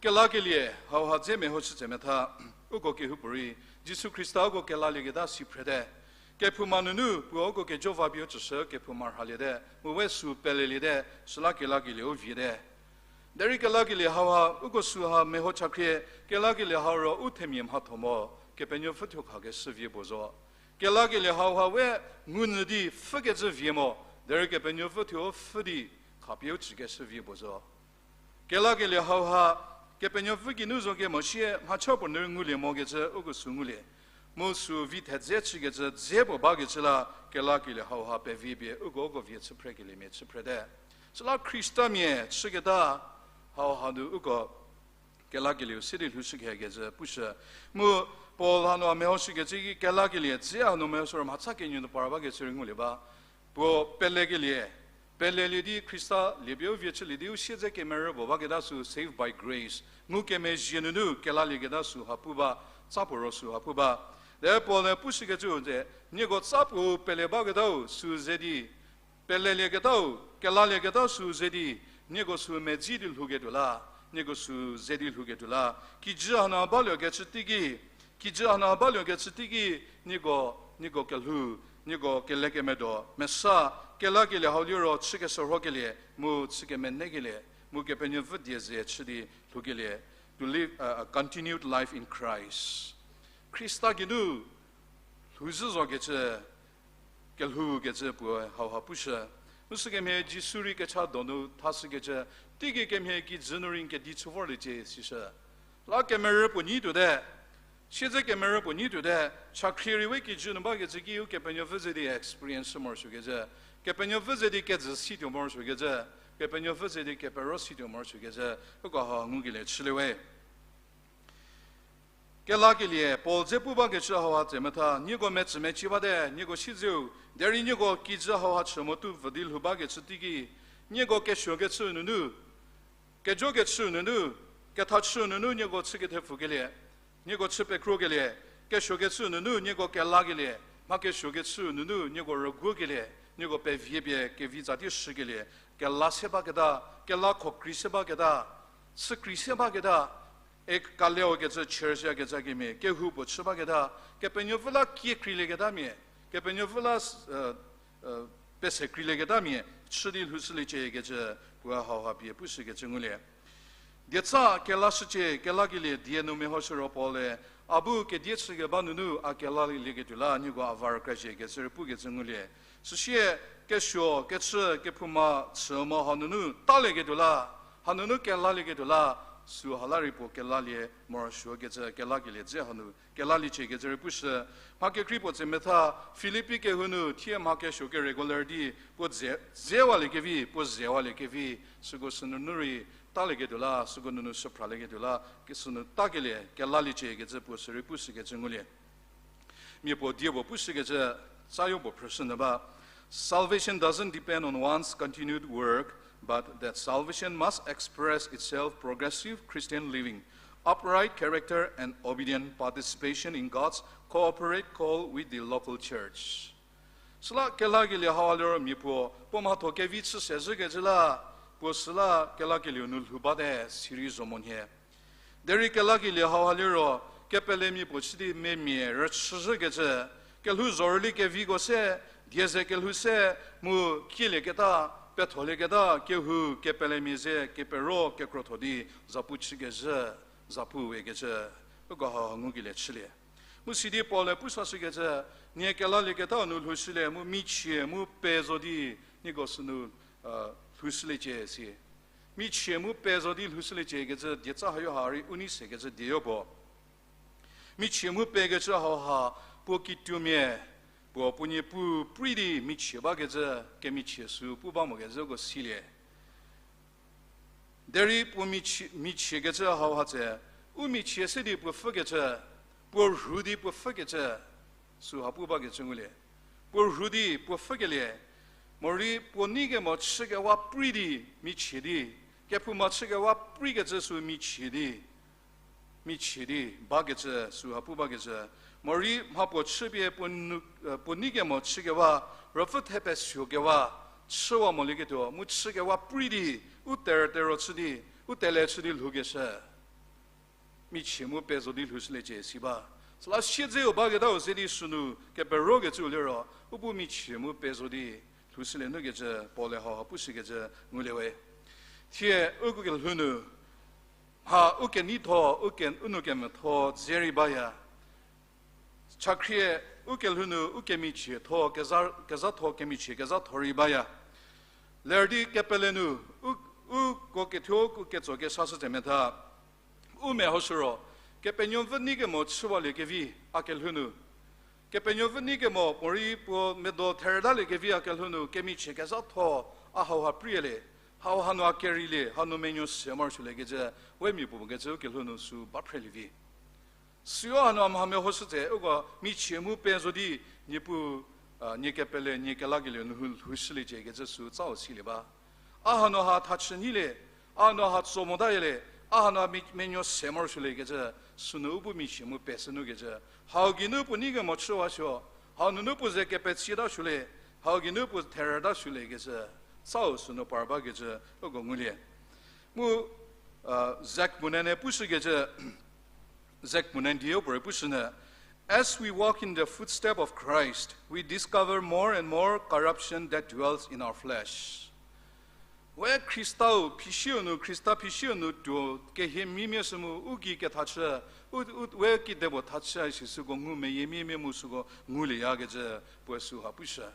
Kelakelie hauha dze mehoshü tsemetha, uko kehoupuorei, Jisu Khrista uko kelalieketa si phrete. Kephouma nunu puo uko kejo va pie u tsüshü kephouma rhaliete, mu we sü peleliete, süla kelakelie u viete. Derei kelakelie hauha uko süha meho chakhrie, kelakelie hau ro u themia mhatho mo, Kepenuopfü thuo khakeshü vie puo zo. Kelakelie hauha we ngumvü di pfhükecü vie mo, derei Kepenuopfü thuo pfhü di khapie u tsükeshü vie puo zo. Kelakelie hauha, Kepenuopfü geinu zo kemo sie mhacha puo nu ngulie mokecü uko sü ngulie. Mu sü vi thedze chükecü dze puo bakecü la, kelakelie hauha pevi pie uko uko vie chü phrekeliemia chü phrete. Süla Khristamia chüketa hauha nu uko kelakelieu se di lhoushü khe kecü pushü. Mu Paul hanu mehoshükecü ki kelakelie dze hanu mehoshü ro mhacha kenieu nu par bakecü rei ngulie ba. Puo pelekelie, pelelie di Khrista liepie u vie chülie di u siedze kemerü puo baketa sü saved by grace. Ngukemezhie nunu kelalieketa sü ha pu ba, tsa puo ro sü ha pu ba. De Paul-e pushükecü ze, nieko tsa puo pele baketau sü ze di, pelelieketau, kelalieketau sü ze di, nieko sü medzi di lhouketuo la, nieko sü ze di lhouketuo la. Kijü hanu baluokecü teiki, kijü hanu baluokecü teiki, nieko, nieko kelhou, nieko kelekemedo mesa, kelakelie hau liro chü keshürhokelie, mu chü kemenekelie, mu Kepenuopfü die ze chü di lhoukelie, to live a, a continued life in Christ. Khrista geinu lhouzhü zokecü, kelhoukecü puo hauha pushü. Mu sükemhie Jisu rei kecha donu thashükecü, teiki kemhie kijü nu rei n kedi chü vorliecie sishü. La kemerü puo nyi tuote, siedze kemerü puo nyi tuote, chakhrie rei we kijü nu bakecü ki Ukepenuopfü ze di experience morosuokecü, Kepenuopfü ze di kejü situo morosuokecü, Kepenuopfü ze di kepero situo morosuokecü, uko ha ngukelie chülie we. Kelakelie Paul dze pu bakecü hauha tse metha, nieko metsümeci bate, nieko siedzeu, derei nieko kijü hauha chü mo tu vü di lhou bakecü teiki, nieko kesuokecü nunu, kejokecü nunu, kethachü nunu nieko chü kethepfukelie, nieko chü pekrokelie, kesuokecü nunu nieko kelakelie, mha kesuokecü nunu nieko rüguokelie, nieko pevie pie kevi tsa di shükelie, kela se baketa, kela khokrei se baketa, chükrei se baketa, e kaleokecü church yakecü kemhie, kehou puo chü baketa, Kepenuopfü la kiekreilieketamia, Kepenuopfü la, e, e, pesekreilieketamia, chü di lhoushüliecie kecü, puo hauha pie pushükecü ngulie. Dietsa kelashücie, kelakelie die nu mehoshü ro Paul-e, a bu kedie chükeba nunu a kelalieketuo la nieko a va rükra zhie kecü rei pukecü ngulie. Süsie kesuo, kechü, kephouma, chü mo hanunu talieketuo la, hanunu kelalieketuo la, süha la rei puo kelalie morosuokecü kelakelie dze hanu kelaliecie kecü rei pushü. Mha kekrei puo tse metha, Filipi kehou nu thie mha kesuo ke regular di puo dze, dzewaliekevi, puo zewaliekevi, süko sünunu rei talieketuo la, süko nunu süphralieketuo la, kesünu takelie kelaliecie kecü puo sürei pushükecü ngulie. Mia puo die puo pushükecü, tsayo puo phrüshü nyü ba. Salvation doesn't depend on one's continued work, but that salvation must express itself progressive Christian living, upright character, and obedient participation in God's corporate call with the local church. Süla kelakelie hau liro mia puo, puo mhatho kevi chü se zhükecü la, puo süla kelakelieu nu lhou bate sirei zo monyü. Derei kelakelie hauha liro, kepelemia puo chü di memia rüchüzhükecü, kelhou zorüli keviko se, die ze kelhou se, mu kielieketa, petholieketa, kehou kepelemia ze, kepero, kekrotho di, zapu chükezhü, zapu wekecü, uko hauha ngukelie chülie. Mu sidi Paul-e pusashükecü, nie kelalieketau nu lhoushülie, mu michie, mu pe zo di, nieko sünu, lhoushüliecie si. Michie mu pe zo di lhoushüliecie kecü dietsa hayo ha rei u nei sekecü dieyo puo. Michie mu pekecü hauha puo kituomia, puo puo niepu prei di michie bakecü kemichie sü pu ba mokezhüko silie. Derei puo michie, michiekecü hauha tse, u michie se di puo pfhükecü, puo rhu di puo pfhükecü, süha pu bakecü ngulie. Puo rhu di puo pfhükelie, morei puo nei kemo chükewa prei di michie di, kephouma chükewa preikecü sü michie di, michie di bakecü süha pu bakecü, morei mha puo chüpie puo nu, puo nei kemo chükewa, ruopfü thepesuokewa, chüwa molieketuo mu chükewa prei di, u terütero chü di, u tele chü di lhoukeshü. Michie mu pe zo di lhoushüliecie si ba. Süla siedzeu baketau se di sünu keperokecüu liro, u bu michie mu pe zo di lhoushülie nukecü Paul-e hauha pushükecü ngulie we. Thie uko kelhou nu, mha u keneitho, u ke, u nou kemvütho dze rei baya. Chakhrie u kelhou nu u kemichietho, keza, kezhatho, kemichie kezhatho rei baya. Ler di kepele nu, u, uko kethuo u ketso kesa shüte metha. U mehoshü ro, Kepenuopfü nei kemo chüwalie kevi a kelhou nu. Kepenuopfü nei kemo morei puo medo therütalie kevi a kelhou nu, kemichie kezhatho a hauha prie le, hauha nu a kereilie, hanu menuo se morosuolie kecü, we mia puo kecü u kelhou nu sü ba phrelie vi. Süu hanu a mha mehoshü tse, uko michie mu pe zo di, Niepuu, a, nie kepele, nie kelakelie nu lhou, lhoushüliecie kecü sü tsau silie ba. A hanu ha thachü nyilie, a hanu ha tso motayielie, a hanu ha mi, menuo se morosuolie kecü, sünu u bu michie mu pe sünu kecü, hau geinu puo nei kemo chüwasuo, hau nunu puo ze kepetsitasuolie, hau geinu puo therütasuolie kecü, tsau sünu par ba kecü, uko ngulie. Mu, a, Zach Moonane pushükecü, Zach Moonane die u puorei pushünyü, As we walk in the footstep of Christ, we discover more and more corruption that dwells in our flesh. We Khristau phisiu nu, Khrista phisiu nu tuo kehie mimia sü mu u gei kethachü, u, u, we kidepuo thachü isi süko ngu meyie mimia mu süko ngulieyakecü puoe süha pushü.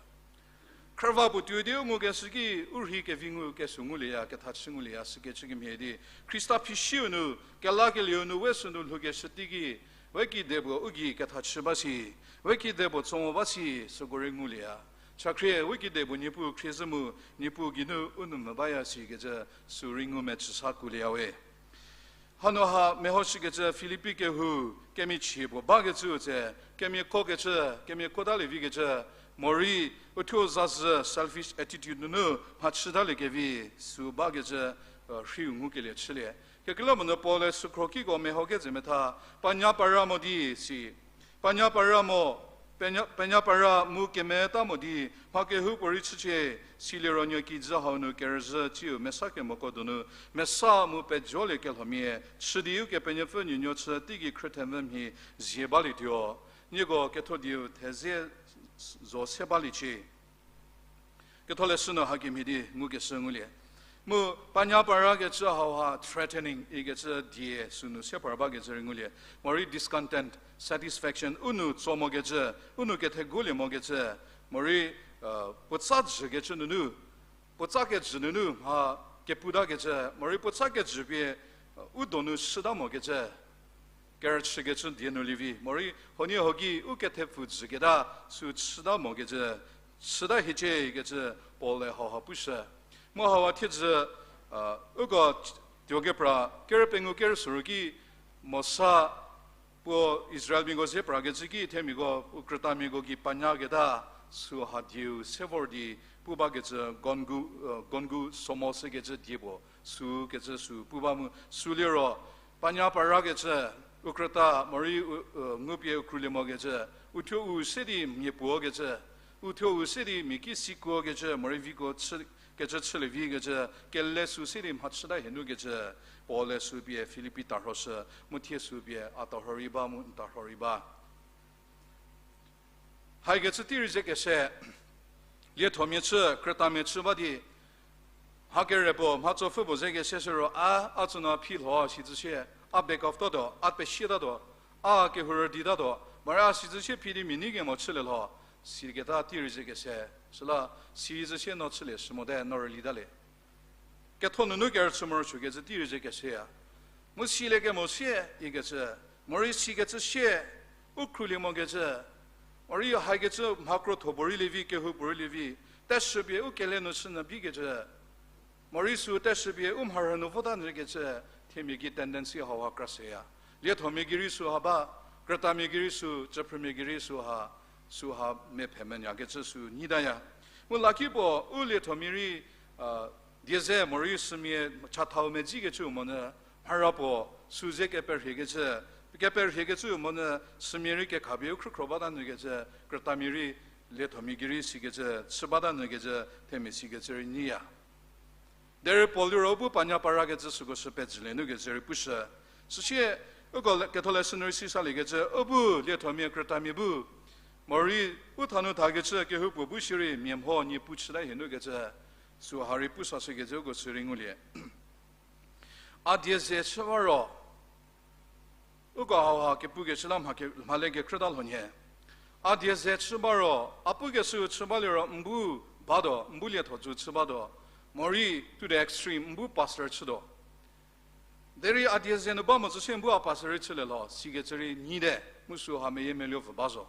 Khrüva puo tuo di u ngukeshü ki u rhei kevi ngu kesuo ngulieya, kethachü ngulieya, sükecü kemhie di. Khrista phisiu nu, kelakelieu nu, we sünu lhoukeshü teiki, we kidepuo u gei kethachü ba si, we kidepuo tso mo ba si, süko rei ngulieya. Chakhrie, we kidepuo Niepuu khrie zhü mu, Niepuu geinu u nou mvü baya sikecü, sü rei ngumecü sa kulieya we. Hanu ha mehoshükecü Filipi kehou kemichie puo bakecüu tse, kemiakokecü, kemiakotalie vikecü, morei uthuo zazhü selfish attitude nunu mhachütalie kevi sü bakecü, rhiu ngukelie chülie. Kekreilamonyü Paul-e sükhro kiko mehokezhü metha, panya para mo di si, panya para mo, penya, penya para mu kemeta mo di, mha kehoupuorei chücie, siliro nuo kijü hau nu kerüzhü tsiu mesa kemoko donu, mesa mu pejolie kelhomia chü di Ukepenuopfü nuonuo chü teigei khrüthemvü mhie zie balietuo. Nieko ketho dieu theze zo se baliecie. Ketholeshü nu hakemhie di ngukeshü ngulie. Mu panya parakecü hauha threatening ikecü die sünu se par bakecü rei ngulie. Morei discontent, satisfaction, u nou tso mokecü, u nou kethegulie mokecü, morei, puotsa jükecü nunu, puotsa kejü nunu mha keputakecü, morei puotsa kejü pie, u donu shüta mokecü, kerüchükecü die nu lievi, morei huoniehuo ki u kethepfu jüketa sü chüta mokecü, chüta hiecie kecü Paul-e hauha pushü. Mu hauha thiedzü, uko tuokepra kerü pengou kerü soru ki Mosa puo Israelmiako ze prakecü ki themiako u krütamiako gei panyaketa süha dieu se vor di pu bakecü gongu, gongu somo sekecü die puo sü kecü sü pu ba mu sü liro panya parakecü u krüta morei u, ngupie u krulie mokecü, uthuo u se di mia puo kecü, uthuo u se di mia ki sikuo kecü, morei vikuo chü, kecü chülie vi kecü, kele sü se di mhachüta hienu kecü, Paul-e sü pie Filipi tarhoshü, mu thie sü pie a tarho rei ba mu n tarho rei ba. Haikecü tei rei ze kese, liethomia chü, krütamia chü ba di, mha kere puo, mhatsopfü puo ze kese siro a, a tsünu phi lho sicü sie, a back off tatuo, a pesietatuo, a kehou rüditatuo, morei a sicü sie phi di mia nei kemo chülie lho, siketa tei rei ze kese, süla sicü sie no chülie shü mote, no rülitalie. Ketho nunu kerüchü morosuokecü tei rei ze keseya. Mu silie kemo sie ikecü, morei sikecü sie, u khrulie mokecü, morei haikecü mha krotho puorei lievi, kehou puorei lievi, teshü pie u kele nu chünyü bikecü, morei sü teshü pie u mharhü nu vota nyükecü, themia ki tendency hauha kra seya. Liethomia gei rei süha ba, krütamia gei rei sü, chüphrümia gei rei süha, süha mephe menyakecü sü nyitaya. Mu lakipuo u liethomia rei, die ze morei sümia chathau medzikecüu monyü, mhara puo sü ze keperhiekecü, keperhiekecüu monyü sümia rei kekhapie u khrükhro bata nyükecü, krütamia rei liethomia gei rei sikecü chü bata nyükecü, themia sikecü rei nyiya. Derei Paul liro u bu panya parakecü süko sü pejülie nu kecü rei pushü. Süsie, uko le, Ketholeshü nu rei sisaliekecü, u bu liethomia krütamia bu, morei u thanu thakecü kehoupuo bu shierei mia mho nie pu chüta hienu kecü, süha rei pusashükecü uko sü rei ngulie. A die ze chü ba ro, uko hauha kepukeshü la mha ke-, mhale kekrüta lho nhie. A die ze chü ba ro, a pukeshüu chü ba liro n bu batuo, n bu lietho tsü chü batuo. Morei to the extreme, n bu pastor chütuo. Derei a die ze nu ba mo tsü sie n bu a pastor rei chülie lho, sikecü rei nyite, mu süu ha meyiemeluo pfü ba zo.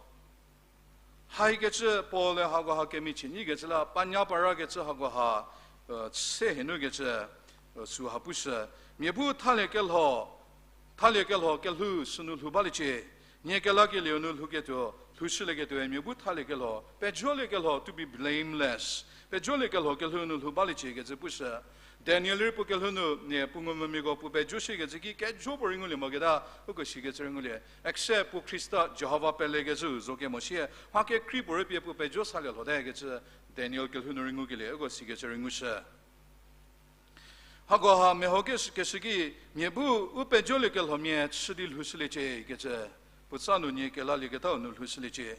Haikecü Paul-e hakoha kemichie nyikecü la, panya parakecü hakoha, e, se hie nukecü, e, süu ha pushü. Mia bu thaliekelho, thaliekelho kelhou sünu lhou baliecie. Nie kelakelieu nu lhouketuo, lhoushülieketuoe mia bu thaliekelho, pejoliekelho, to be blameless. Pejoliekelho kelhou nu lhou baliecie kecü pushü. Daniel rei puo kelhou nu, nie puo ngumvümiako puo pejoshükecü ki kejo puorei ngulie moketa, uko sikecü rei ngulie. Except puo Khrista Jihova pelekecü zo kemo sie, mha kekrei puorei pie puo pejo salie lhote kecü Daniel kelhou nu rei ngukelie, uko sikecü rei ngushü. Hakoha meho keshü, keshü ki, mia bu u pejoliekelhomia chü di lhoushüliecie kecü, puotsa nu nie kelalieketau nu lhoushüliecie.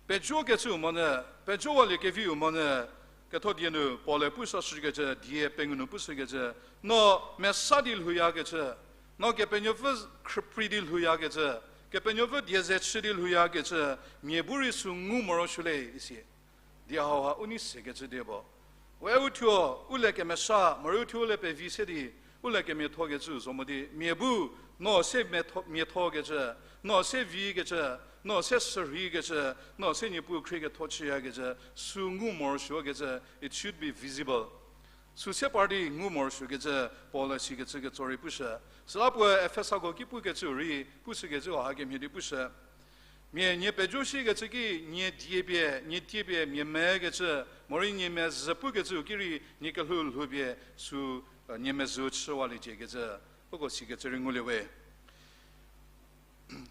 Pejokecüu monyü, pejowalie keviu monyü, ketho die nu Paul-e pushüshükecü, die pengou nu pushükecü, no mesa di lhouyakecü, no Kepenuopfü khrüprei di lhouyakecü, Kepenuopfü die ze chü di lhouyakecü, mia bu rei süu ngu morosuo le isi. Die hauha u nei sekecü die puo. We uthuo, u le kemesa, morei uthuo u le pevi se di, u le kemiathokecü zo mo di, mia bu, no se miatho-, miathokecü, no se vikecü, no se sürhikecü, no se Niepuu khrie ketho chüyakecü, süu ngu morosuokecü, it should be visible. Süu se par di ngu morosuokecü, Paul-e sikecü ketso rei pushü. Süla puoe Efesako ki pukecü rei, pushükecü ha kemhie di pushü. Mia nie pejo shikecü ki nie die pie, nie tie pie mia mekecü, morei nie mezhü pukecüu ki rei nie kelhou lhoupie süu, e, nie mezhü chüwaliecie kecü, uko sikecü rei ngulie we.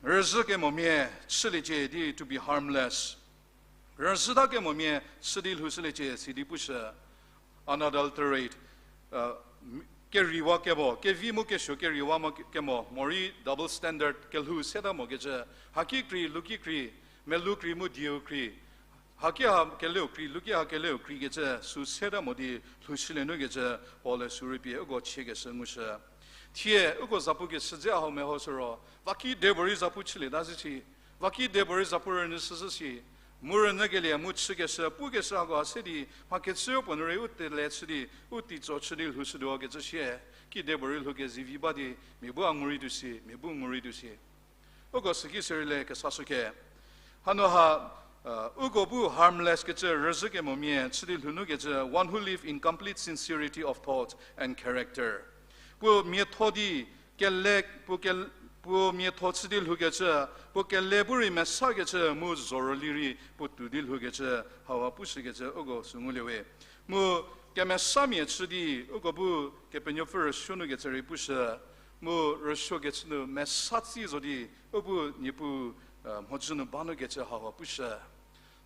Rüzhü kemomia chüliecie di to be harmless. Rüzhüta kemomia chü di lhoushüliecie sidi pushü. Unadulterate, e, m-, keriwa kemo, kevi mu kesuo keriwa mo ke-, kemo, morei double standard kelhou seta mokecü, haki krei, luki krei, melou krei mu dieu krei, haki ha keleu krei, luki ha keleu kreikecü, süu seta mo di lhoushülie nukecü, Paul-e süu rei pie uko chiekeshü ngushü. Thie uko zapu keshü dze hau mehoshü ro, vaki debo rei zapu chülieta zhü shi, vaki debo rei zapu rünyü shüzhü shi, mu rünyükelie mu chükeshü, pukeshü hakoha se di, mha kechüyo puo nu rei u tele chü di, u teitso chü di lhoushütuo kecü sie, ki debo rei lhou kezivi ba di, mia bu a ngu rei tuo si, mia bu ngu rei tuo si. Uko süki sürei le kesashüke. Hanu ha, e, uko bu harmless kecü rüzhü kemomia chü di lhou nukecü, one who live in complete sincerity of thought and character. Puo miatho di kele, puo ke-, puo miatho chü di lhoukecü, puo kele bu rei mesakecü mu zhorüli rei puo tou di lhoukecü, hauha pushükecü uko süu ngulie we. Mu kemesamia chü di uko bu Kepenuopfü rüsuo nukecü rei pushü, mu rüsuokecü nu mesa tsi zo di u bu Niepuu, e, mhodzü nu ba nukecü hauha pushü.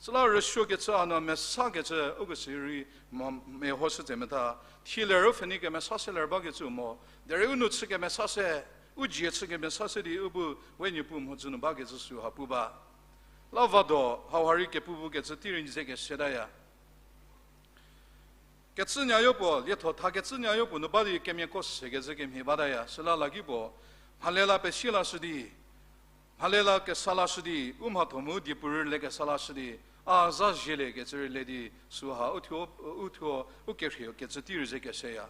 Süla rüsuokecü hanu mesakecü uko sirei mo-, mehoshü tse metha. Thie ler u pfhenei kemesa se ler bakecü mo. Derei u nou chü kemesa se, u dzie chü kemesa se di u bu we Niepuu mhodzü nu bakecü süu ha pu ba. La vado, hauha rei kepu pukecü tei rei n ze kesetaya. Kecünyüyo puo, lietho tha kecünyüyo puo nu ba di kemiako sekecü kemhie bataya, süla laki puo, mhale la pesie lashü di, mhale la kesa lashü di, u mhatho mu diepu rüle kesa lashü di, a za zhielie kecü rüle di, süha u thuo, u thuo, u kerhie kecü tei rei ze keseya.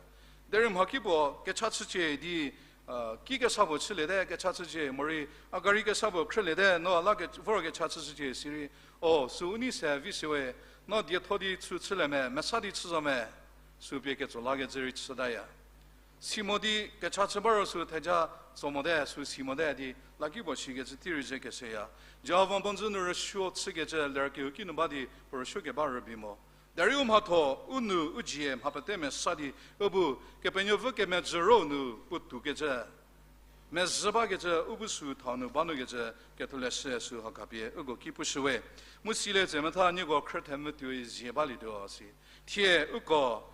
Derei mhakipuo, kecha chücie di, a, ki kesa puo chüliete, kecha chücie, morei, a gari kesa puo khrüliete, no a la ke, vor kecha chüshücie, sirei, o, süu u nei se vi siwe, no dietho di chü chülie me, mesa di chü zo me, süu pie ketso lakecü rei chütaya. Si mo di kecha chü ba ro süu theja tso mote, süu si mote di, lakipuo shikecü tei rei ze keseya. Jihova mhodzü nu rüsuo chükecü lerkeu kinu ba di, puo rüsuo keba rübei mo. Derei u mhatho, u nou, u dzie, mha pete mesa di, u bu, Kepenuopfü kemezhü ro nu, puo toukecü. Mezhü bakecü, u bu süu thau nu ba nukecü, ketholeshü süu ha khapie, uko ki pushüwe. Mu silie tse metha nieko khrüthemvü tuoi zie balietuo si. Thie uko,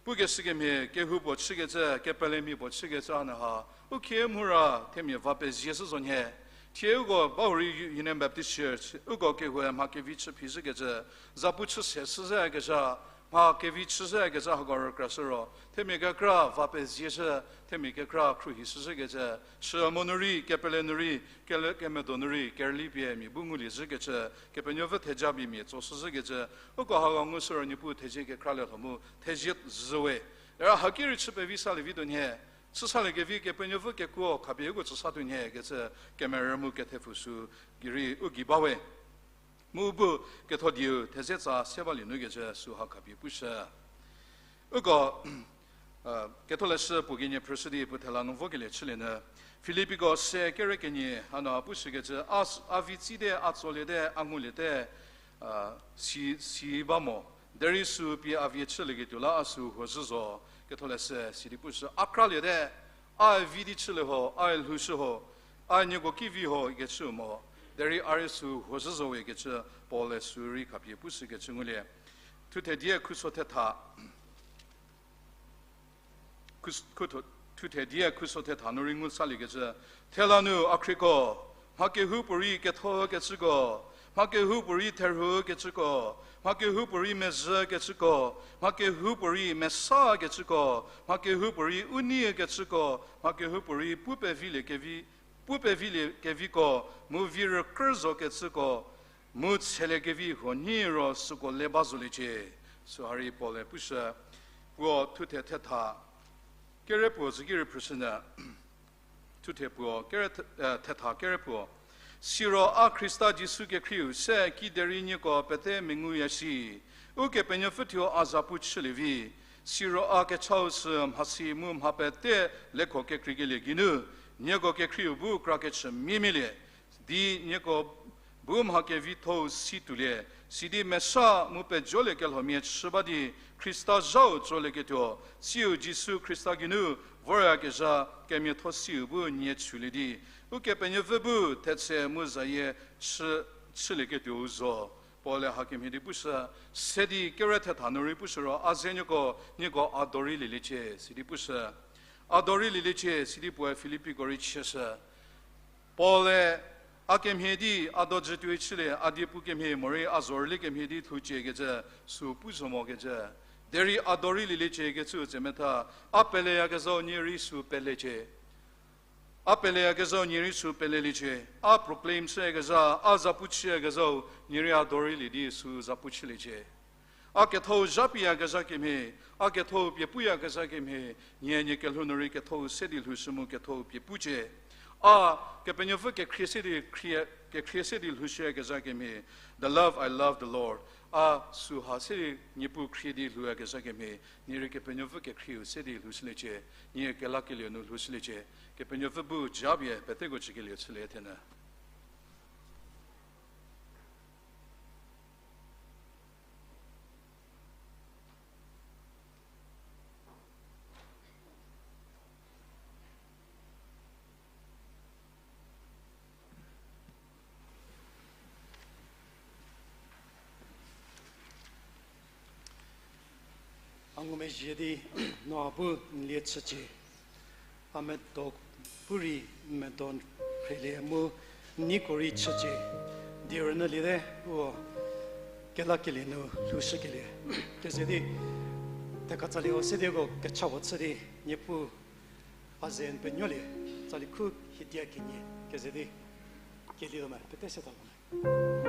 pukeshü kemhie, kehoupuo chükecü, kepelemia puo chükecü hanu ha, u khie mhura, themia va pezie shü zo nhie. Thie uko, bahurei Union Baptist Church, uko kehoue mha kevi chü phi zhükecü, zapu chü se shü zhü kezha, mha kevi chüshüyakezha hako rükrashü ro, themia kekra va pezieshü, themia kekra khruohishüshükecü, chü mo nu rei, kepele nu rei, kele-, kemedo nu rei, kerüli pie mia bu ngulie zhükecü, Kepenuopfü theja pie mia tsoshüzhükecü, uko hako ngushü ro Niepuu thezie kekra le lho mu thezie zhü we. Derei haki rei chü pevi salie vi tuo nhie, chü salie kevi Kepenuopfü kekuo khapie uko tsü sa tuo nhie kecü kemerü mu kethepfu sü gei rei u gei ba we. Mu bu ketho dieu theze tsa se balie nu kecü sü ha khapie pushü. Uko, ketholeshü puo kenie phrüshü di puo thela nu vokelie chülie nyü. Filipiko se kere kenie hanu ha pushükecü, a s-, a vi tsite, a tsoliete, a nguliete, si, si ba mo. Derei sü pie a vie chülieketuo la a sü huozhü zo, ketholeshü sidi pushü. A kraliete, a vi di chülie ho, a lhoushü ho, a nieko ki vi ho ikecü mo. Derei a rei sü huozhü zo we ikecü Paul-e sü rei khapie pushükecü ngulie. Thuthedie khuso thetha, khus-, khutho-, thuthedie khuso thetha nu rei ngu saliekecü, thela nu a khrieko, mha kehoupuorei ketho kecüko, mha kehoupuorei therhu kecüko, mha kehoupuorei mezhü kecüko, mha kehoupuorei mesa kecüko, mha kehoupuorei u nei kecüko, mha kehoupuorei pu pevilie kevi, pu pevilie keviko, mu vi rükrü zo kecüko, mu tshelie kevi huo nyi ro süko le ba zoliecie. Süha rei Paul-e pushü, puo thuthe thetha kere puo züki rei phrüshünyü. Thuthe puo kere the-, eh, thetha kere puo. Siro a Khrista Jisu kekhrieu se kiderei nieko pete menguya shi. Ukepenuopfü thuo a zapu chülie vi. Siro a kechau sü mhasi mu mha pete lekho kekreikelie geinu, nieko kekhrieu bu kra kechü miemielie. Di nieko bu mha kevithou si tuolie, sidi mesa mu pejolie kelhomia chü ba di Khrista zhau tsolieketuo, siu Jisu Khrista geinu voryakezha kemiatho siu bu nie chülie di, Ukepenuopfü bu thetse mu zayie chü, chülieketuou zo. Paul-e hakemhie di pushü, se di kere thetha nu rei pushü ro, a ze nieko, nieko a dorei lieliecie, sidi pushü. A dorei lieliecie, sidi puoe Filipiko rei chieshü. Paul-e a kemhie di a dojütuoi chülie, a die pu kemhie morei a zorülie kemhie di lhoucie kecü, sü pu zo mo kecü. Derei a dorei lieliecie kecü tsemetha, a peleyakezhau nie rei sü pelecie. A peleyakezhau nie rei sü peleliecie. A proclaim chüyakezha, a zapu chüyakezhau nie rei a dorei lie di sü zapu chüliecie. A kethou zha piyakezha kemhie, a kethou pie puyakezha kemhie, nie nie kelhou nu rei kethou se di lhoushü mu kethou pie pucie. A Kepenuopfü kekhrie se di khrie, kekhrie se di lhoushüyakezha kemhie, the love I love the Lord. A süha se di Niepuu khrie di lhouyakezha kemhie, nie rei Kepenuopfü kekhrieu se di lhoushüliecie, nie kelakelieu nu lhoushüliecie. Kepenuopfü bu japie peteko chükelie chülie thenyü. A ngumezhie di no a bu n lie chücie. A medo pu rei n medo phrelie mu n neiko rei chücie. Di rünyüliete, u kelakelie nu lhoushükelie. Keze di, thekatsalie-o se dieko kecha puo chü di, Niepuu a ze n penuolie, tsali khu hidia kenie, keze di, kelietuo me, pete se ta mo me.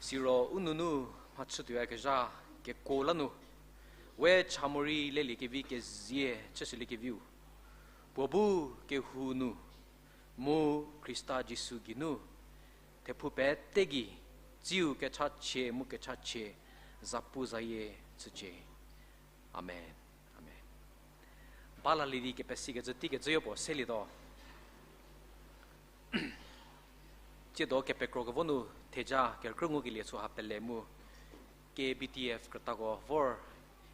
Siro u nunu mhachütuoyakezha kekuo la nu, we cha morei leliekevi kezie chüshüliekeviu, puo bu kehou nu, mu Khrista Jisu geinu, thephou pete gei, tsiu kechachie mu kechachie, zapuzayie chücie. Amen. Amen. Balalie di kepesikecü teikecü yopuo selietuo. Tsiedo kepekro kevo nu theja kerükrü ngukelie süha pele mu, K B T F krütako vor,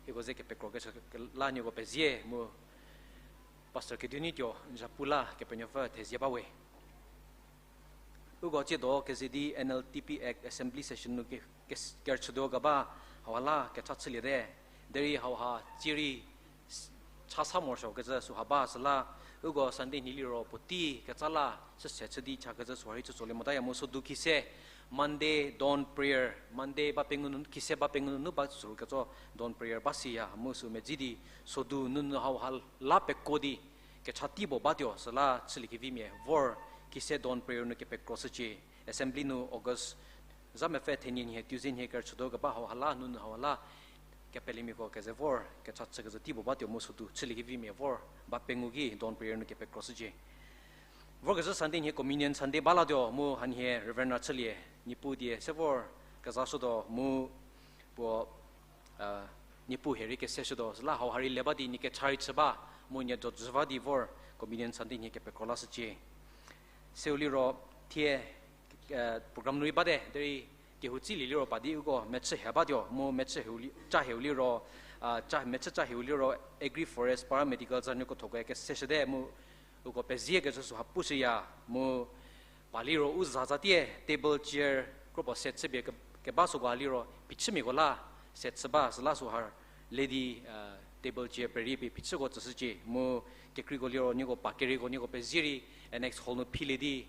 hieko ze kepekrokeshü la nieko pezie mu, Pastor Keduonituo Zhapu la Kepenuopfü thezie bawe. Uko tsiedo keze di N L T P Act Assembly Session nu ke, ke, kerüchütuo keba hauha la kecha chüliete. Derei hauha tsierei s-, cha sa morosuokecü süha ba süla, uko Sunday nhie liro puotei ketsa la süse chü di chakecü süha rei chütsolie motaya mu sodu khise, Monday dawn prayer, Monday ba pengou nu, khise ba pengou nunu ba süru ketso dawn prayer ba siya mu sü medzi di sodu nunu hauha la pekuo di kecha tei puo batuo süla chüliekevimia vor, khise dawn prayer nu kepekroshücie. Assembly nu August za mepfü thenie nhie Tuesday nhie kerüchütuo keba hauha la nunu hauha la kepelemiako keze vor kecha chükezhü tei puo batuo mu sodu chüliekevimia vor ba pengou ki dawn prayer nu kepekroshücie. Vorkezhü Sunday nhie Communion Sunday ba latuo mu hanhie Reverend ra chülie, Niepuu die se vor kezashütuo mu puo, Niepuu hie rei keseshütuo süla hauha rei le ba di nie kecha rei chü ba mu nie dojü va di vor Communion Sunday nhie kepekro lashücie. Seu liro thie program nu rei bate derei kehou tsilie liro pa di uko mechü hie batuo mu mechü hie, cha hieu liro, cha, mechü cha hieu liro Agri Forest Paramedical za nieko thoko keseshüte mu uko peziekecü süha pushüya mu pa liro u za zatie table chair kropuo set chüpie ke, keba süko liro phichümiako la set chü ba süla süha le di table chair perie pie phichüko tsüshücie mu kekreiko liro nieko pa kereiko nieko pezie rei annex hall nu philie di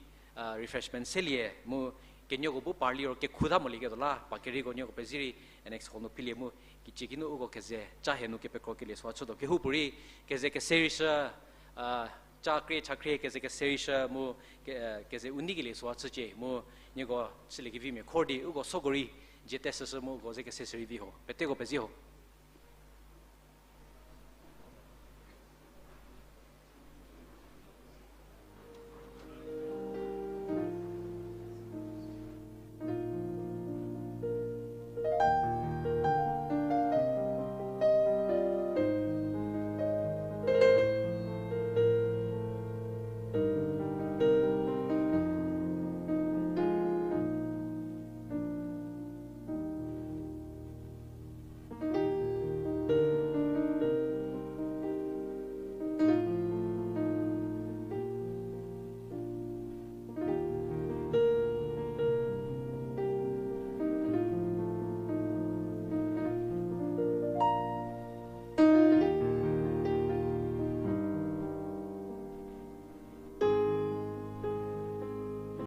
refreshment selie mu kenieko bu par liro kekhuta molieketuo la pa kereiko nieko pezie rei annex hall nu philie mu kicie kinu uko keze cha hie nu kepekrokelie süha chütuo kehoupuorei keze kese rei shü, cha krie cha krie keze kese rei shü mu keze u neikelie süha chücie mu nieko chüliekevimia khor di uko süko rei dzie tesüshü mu uko ze kese shü rei vi ho peteko pezie ho.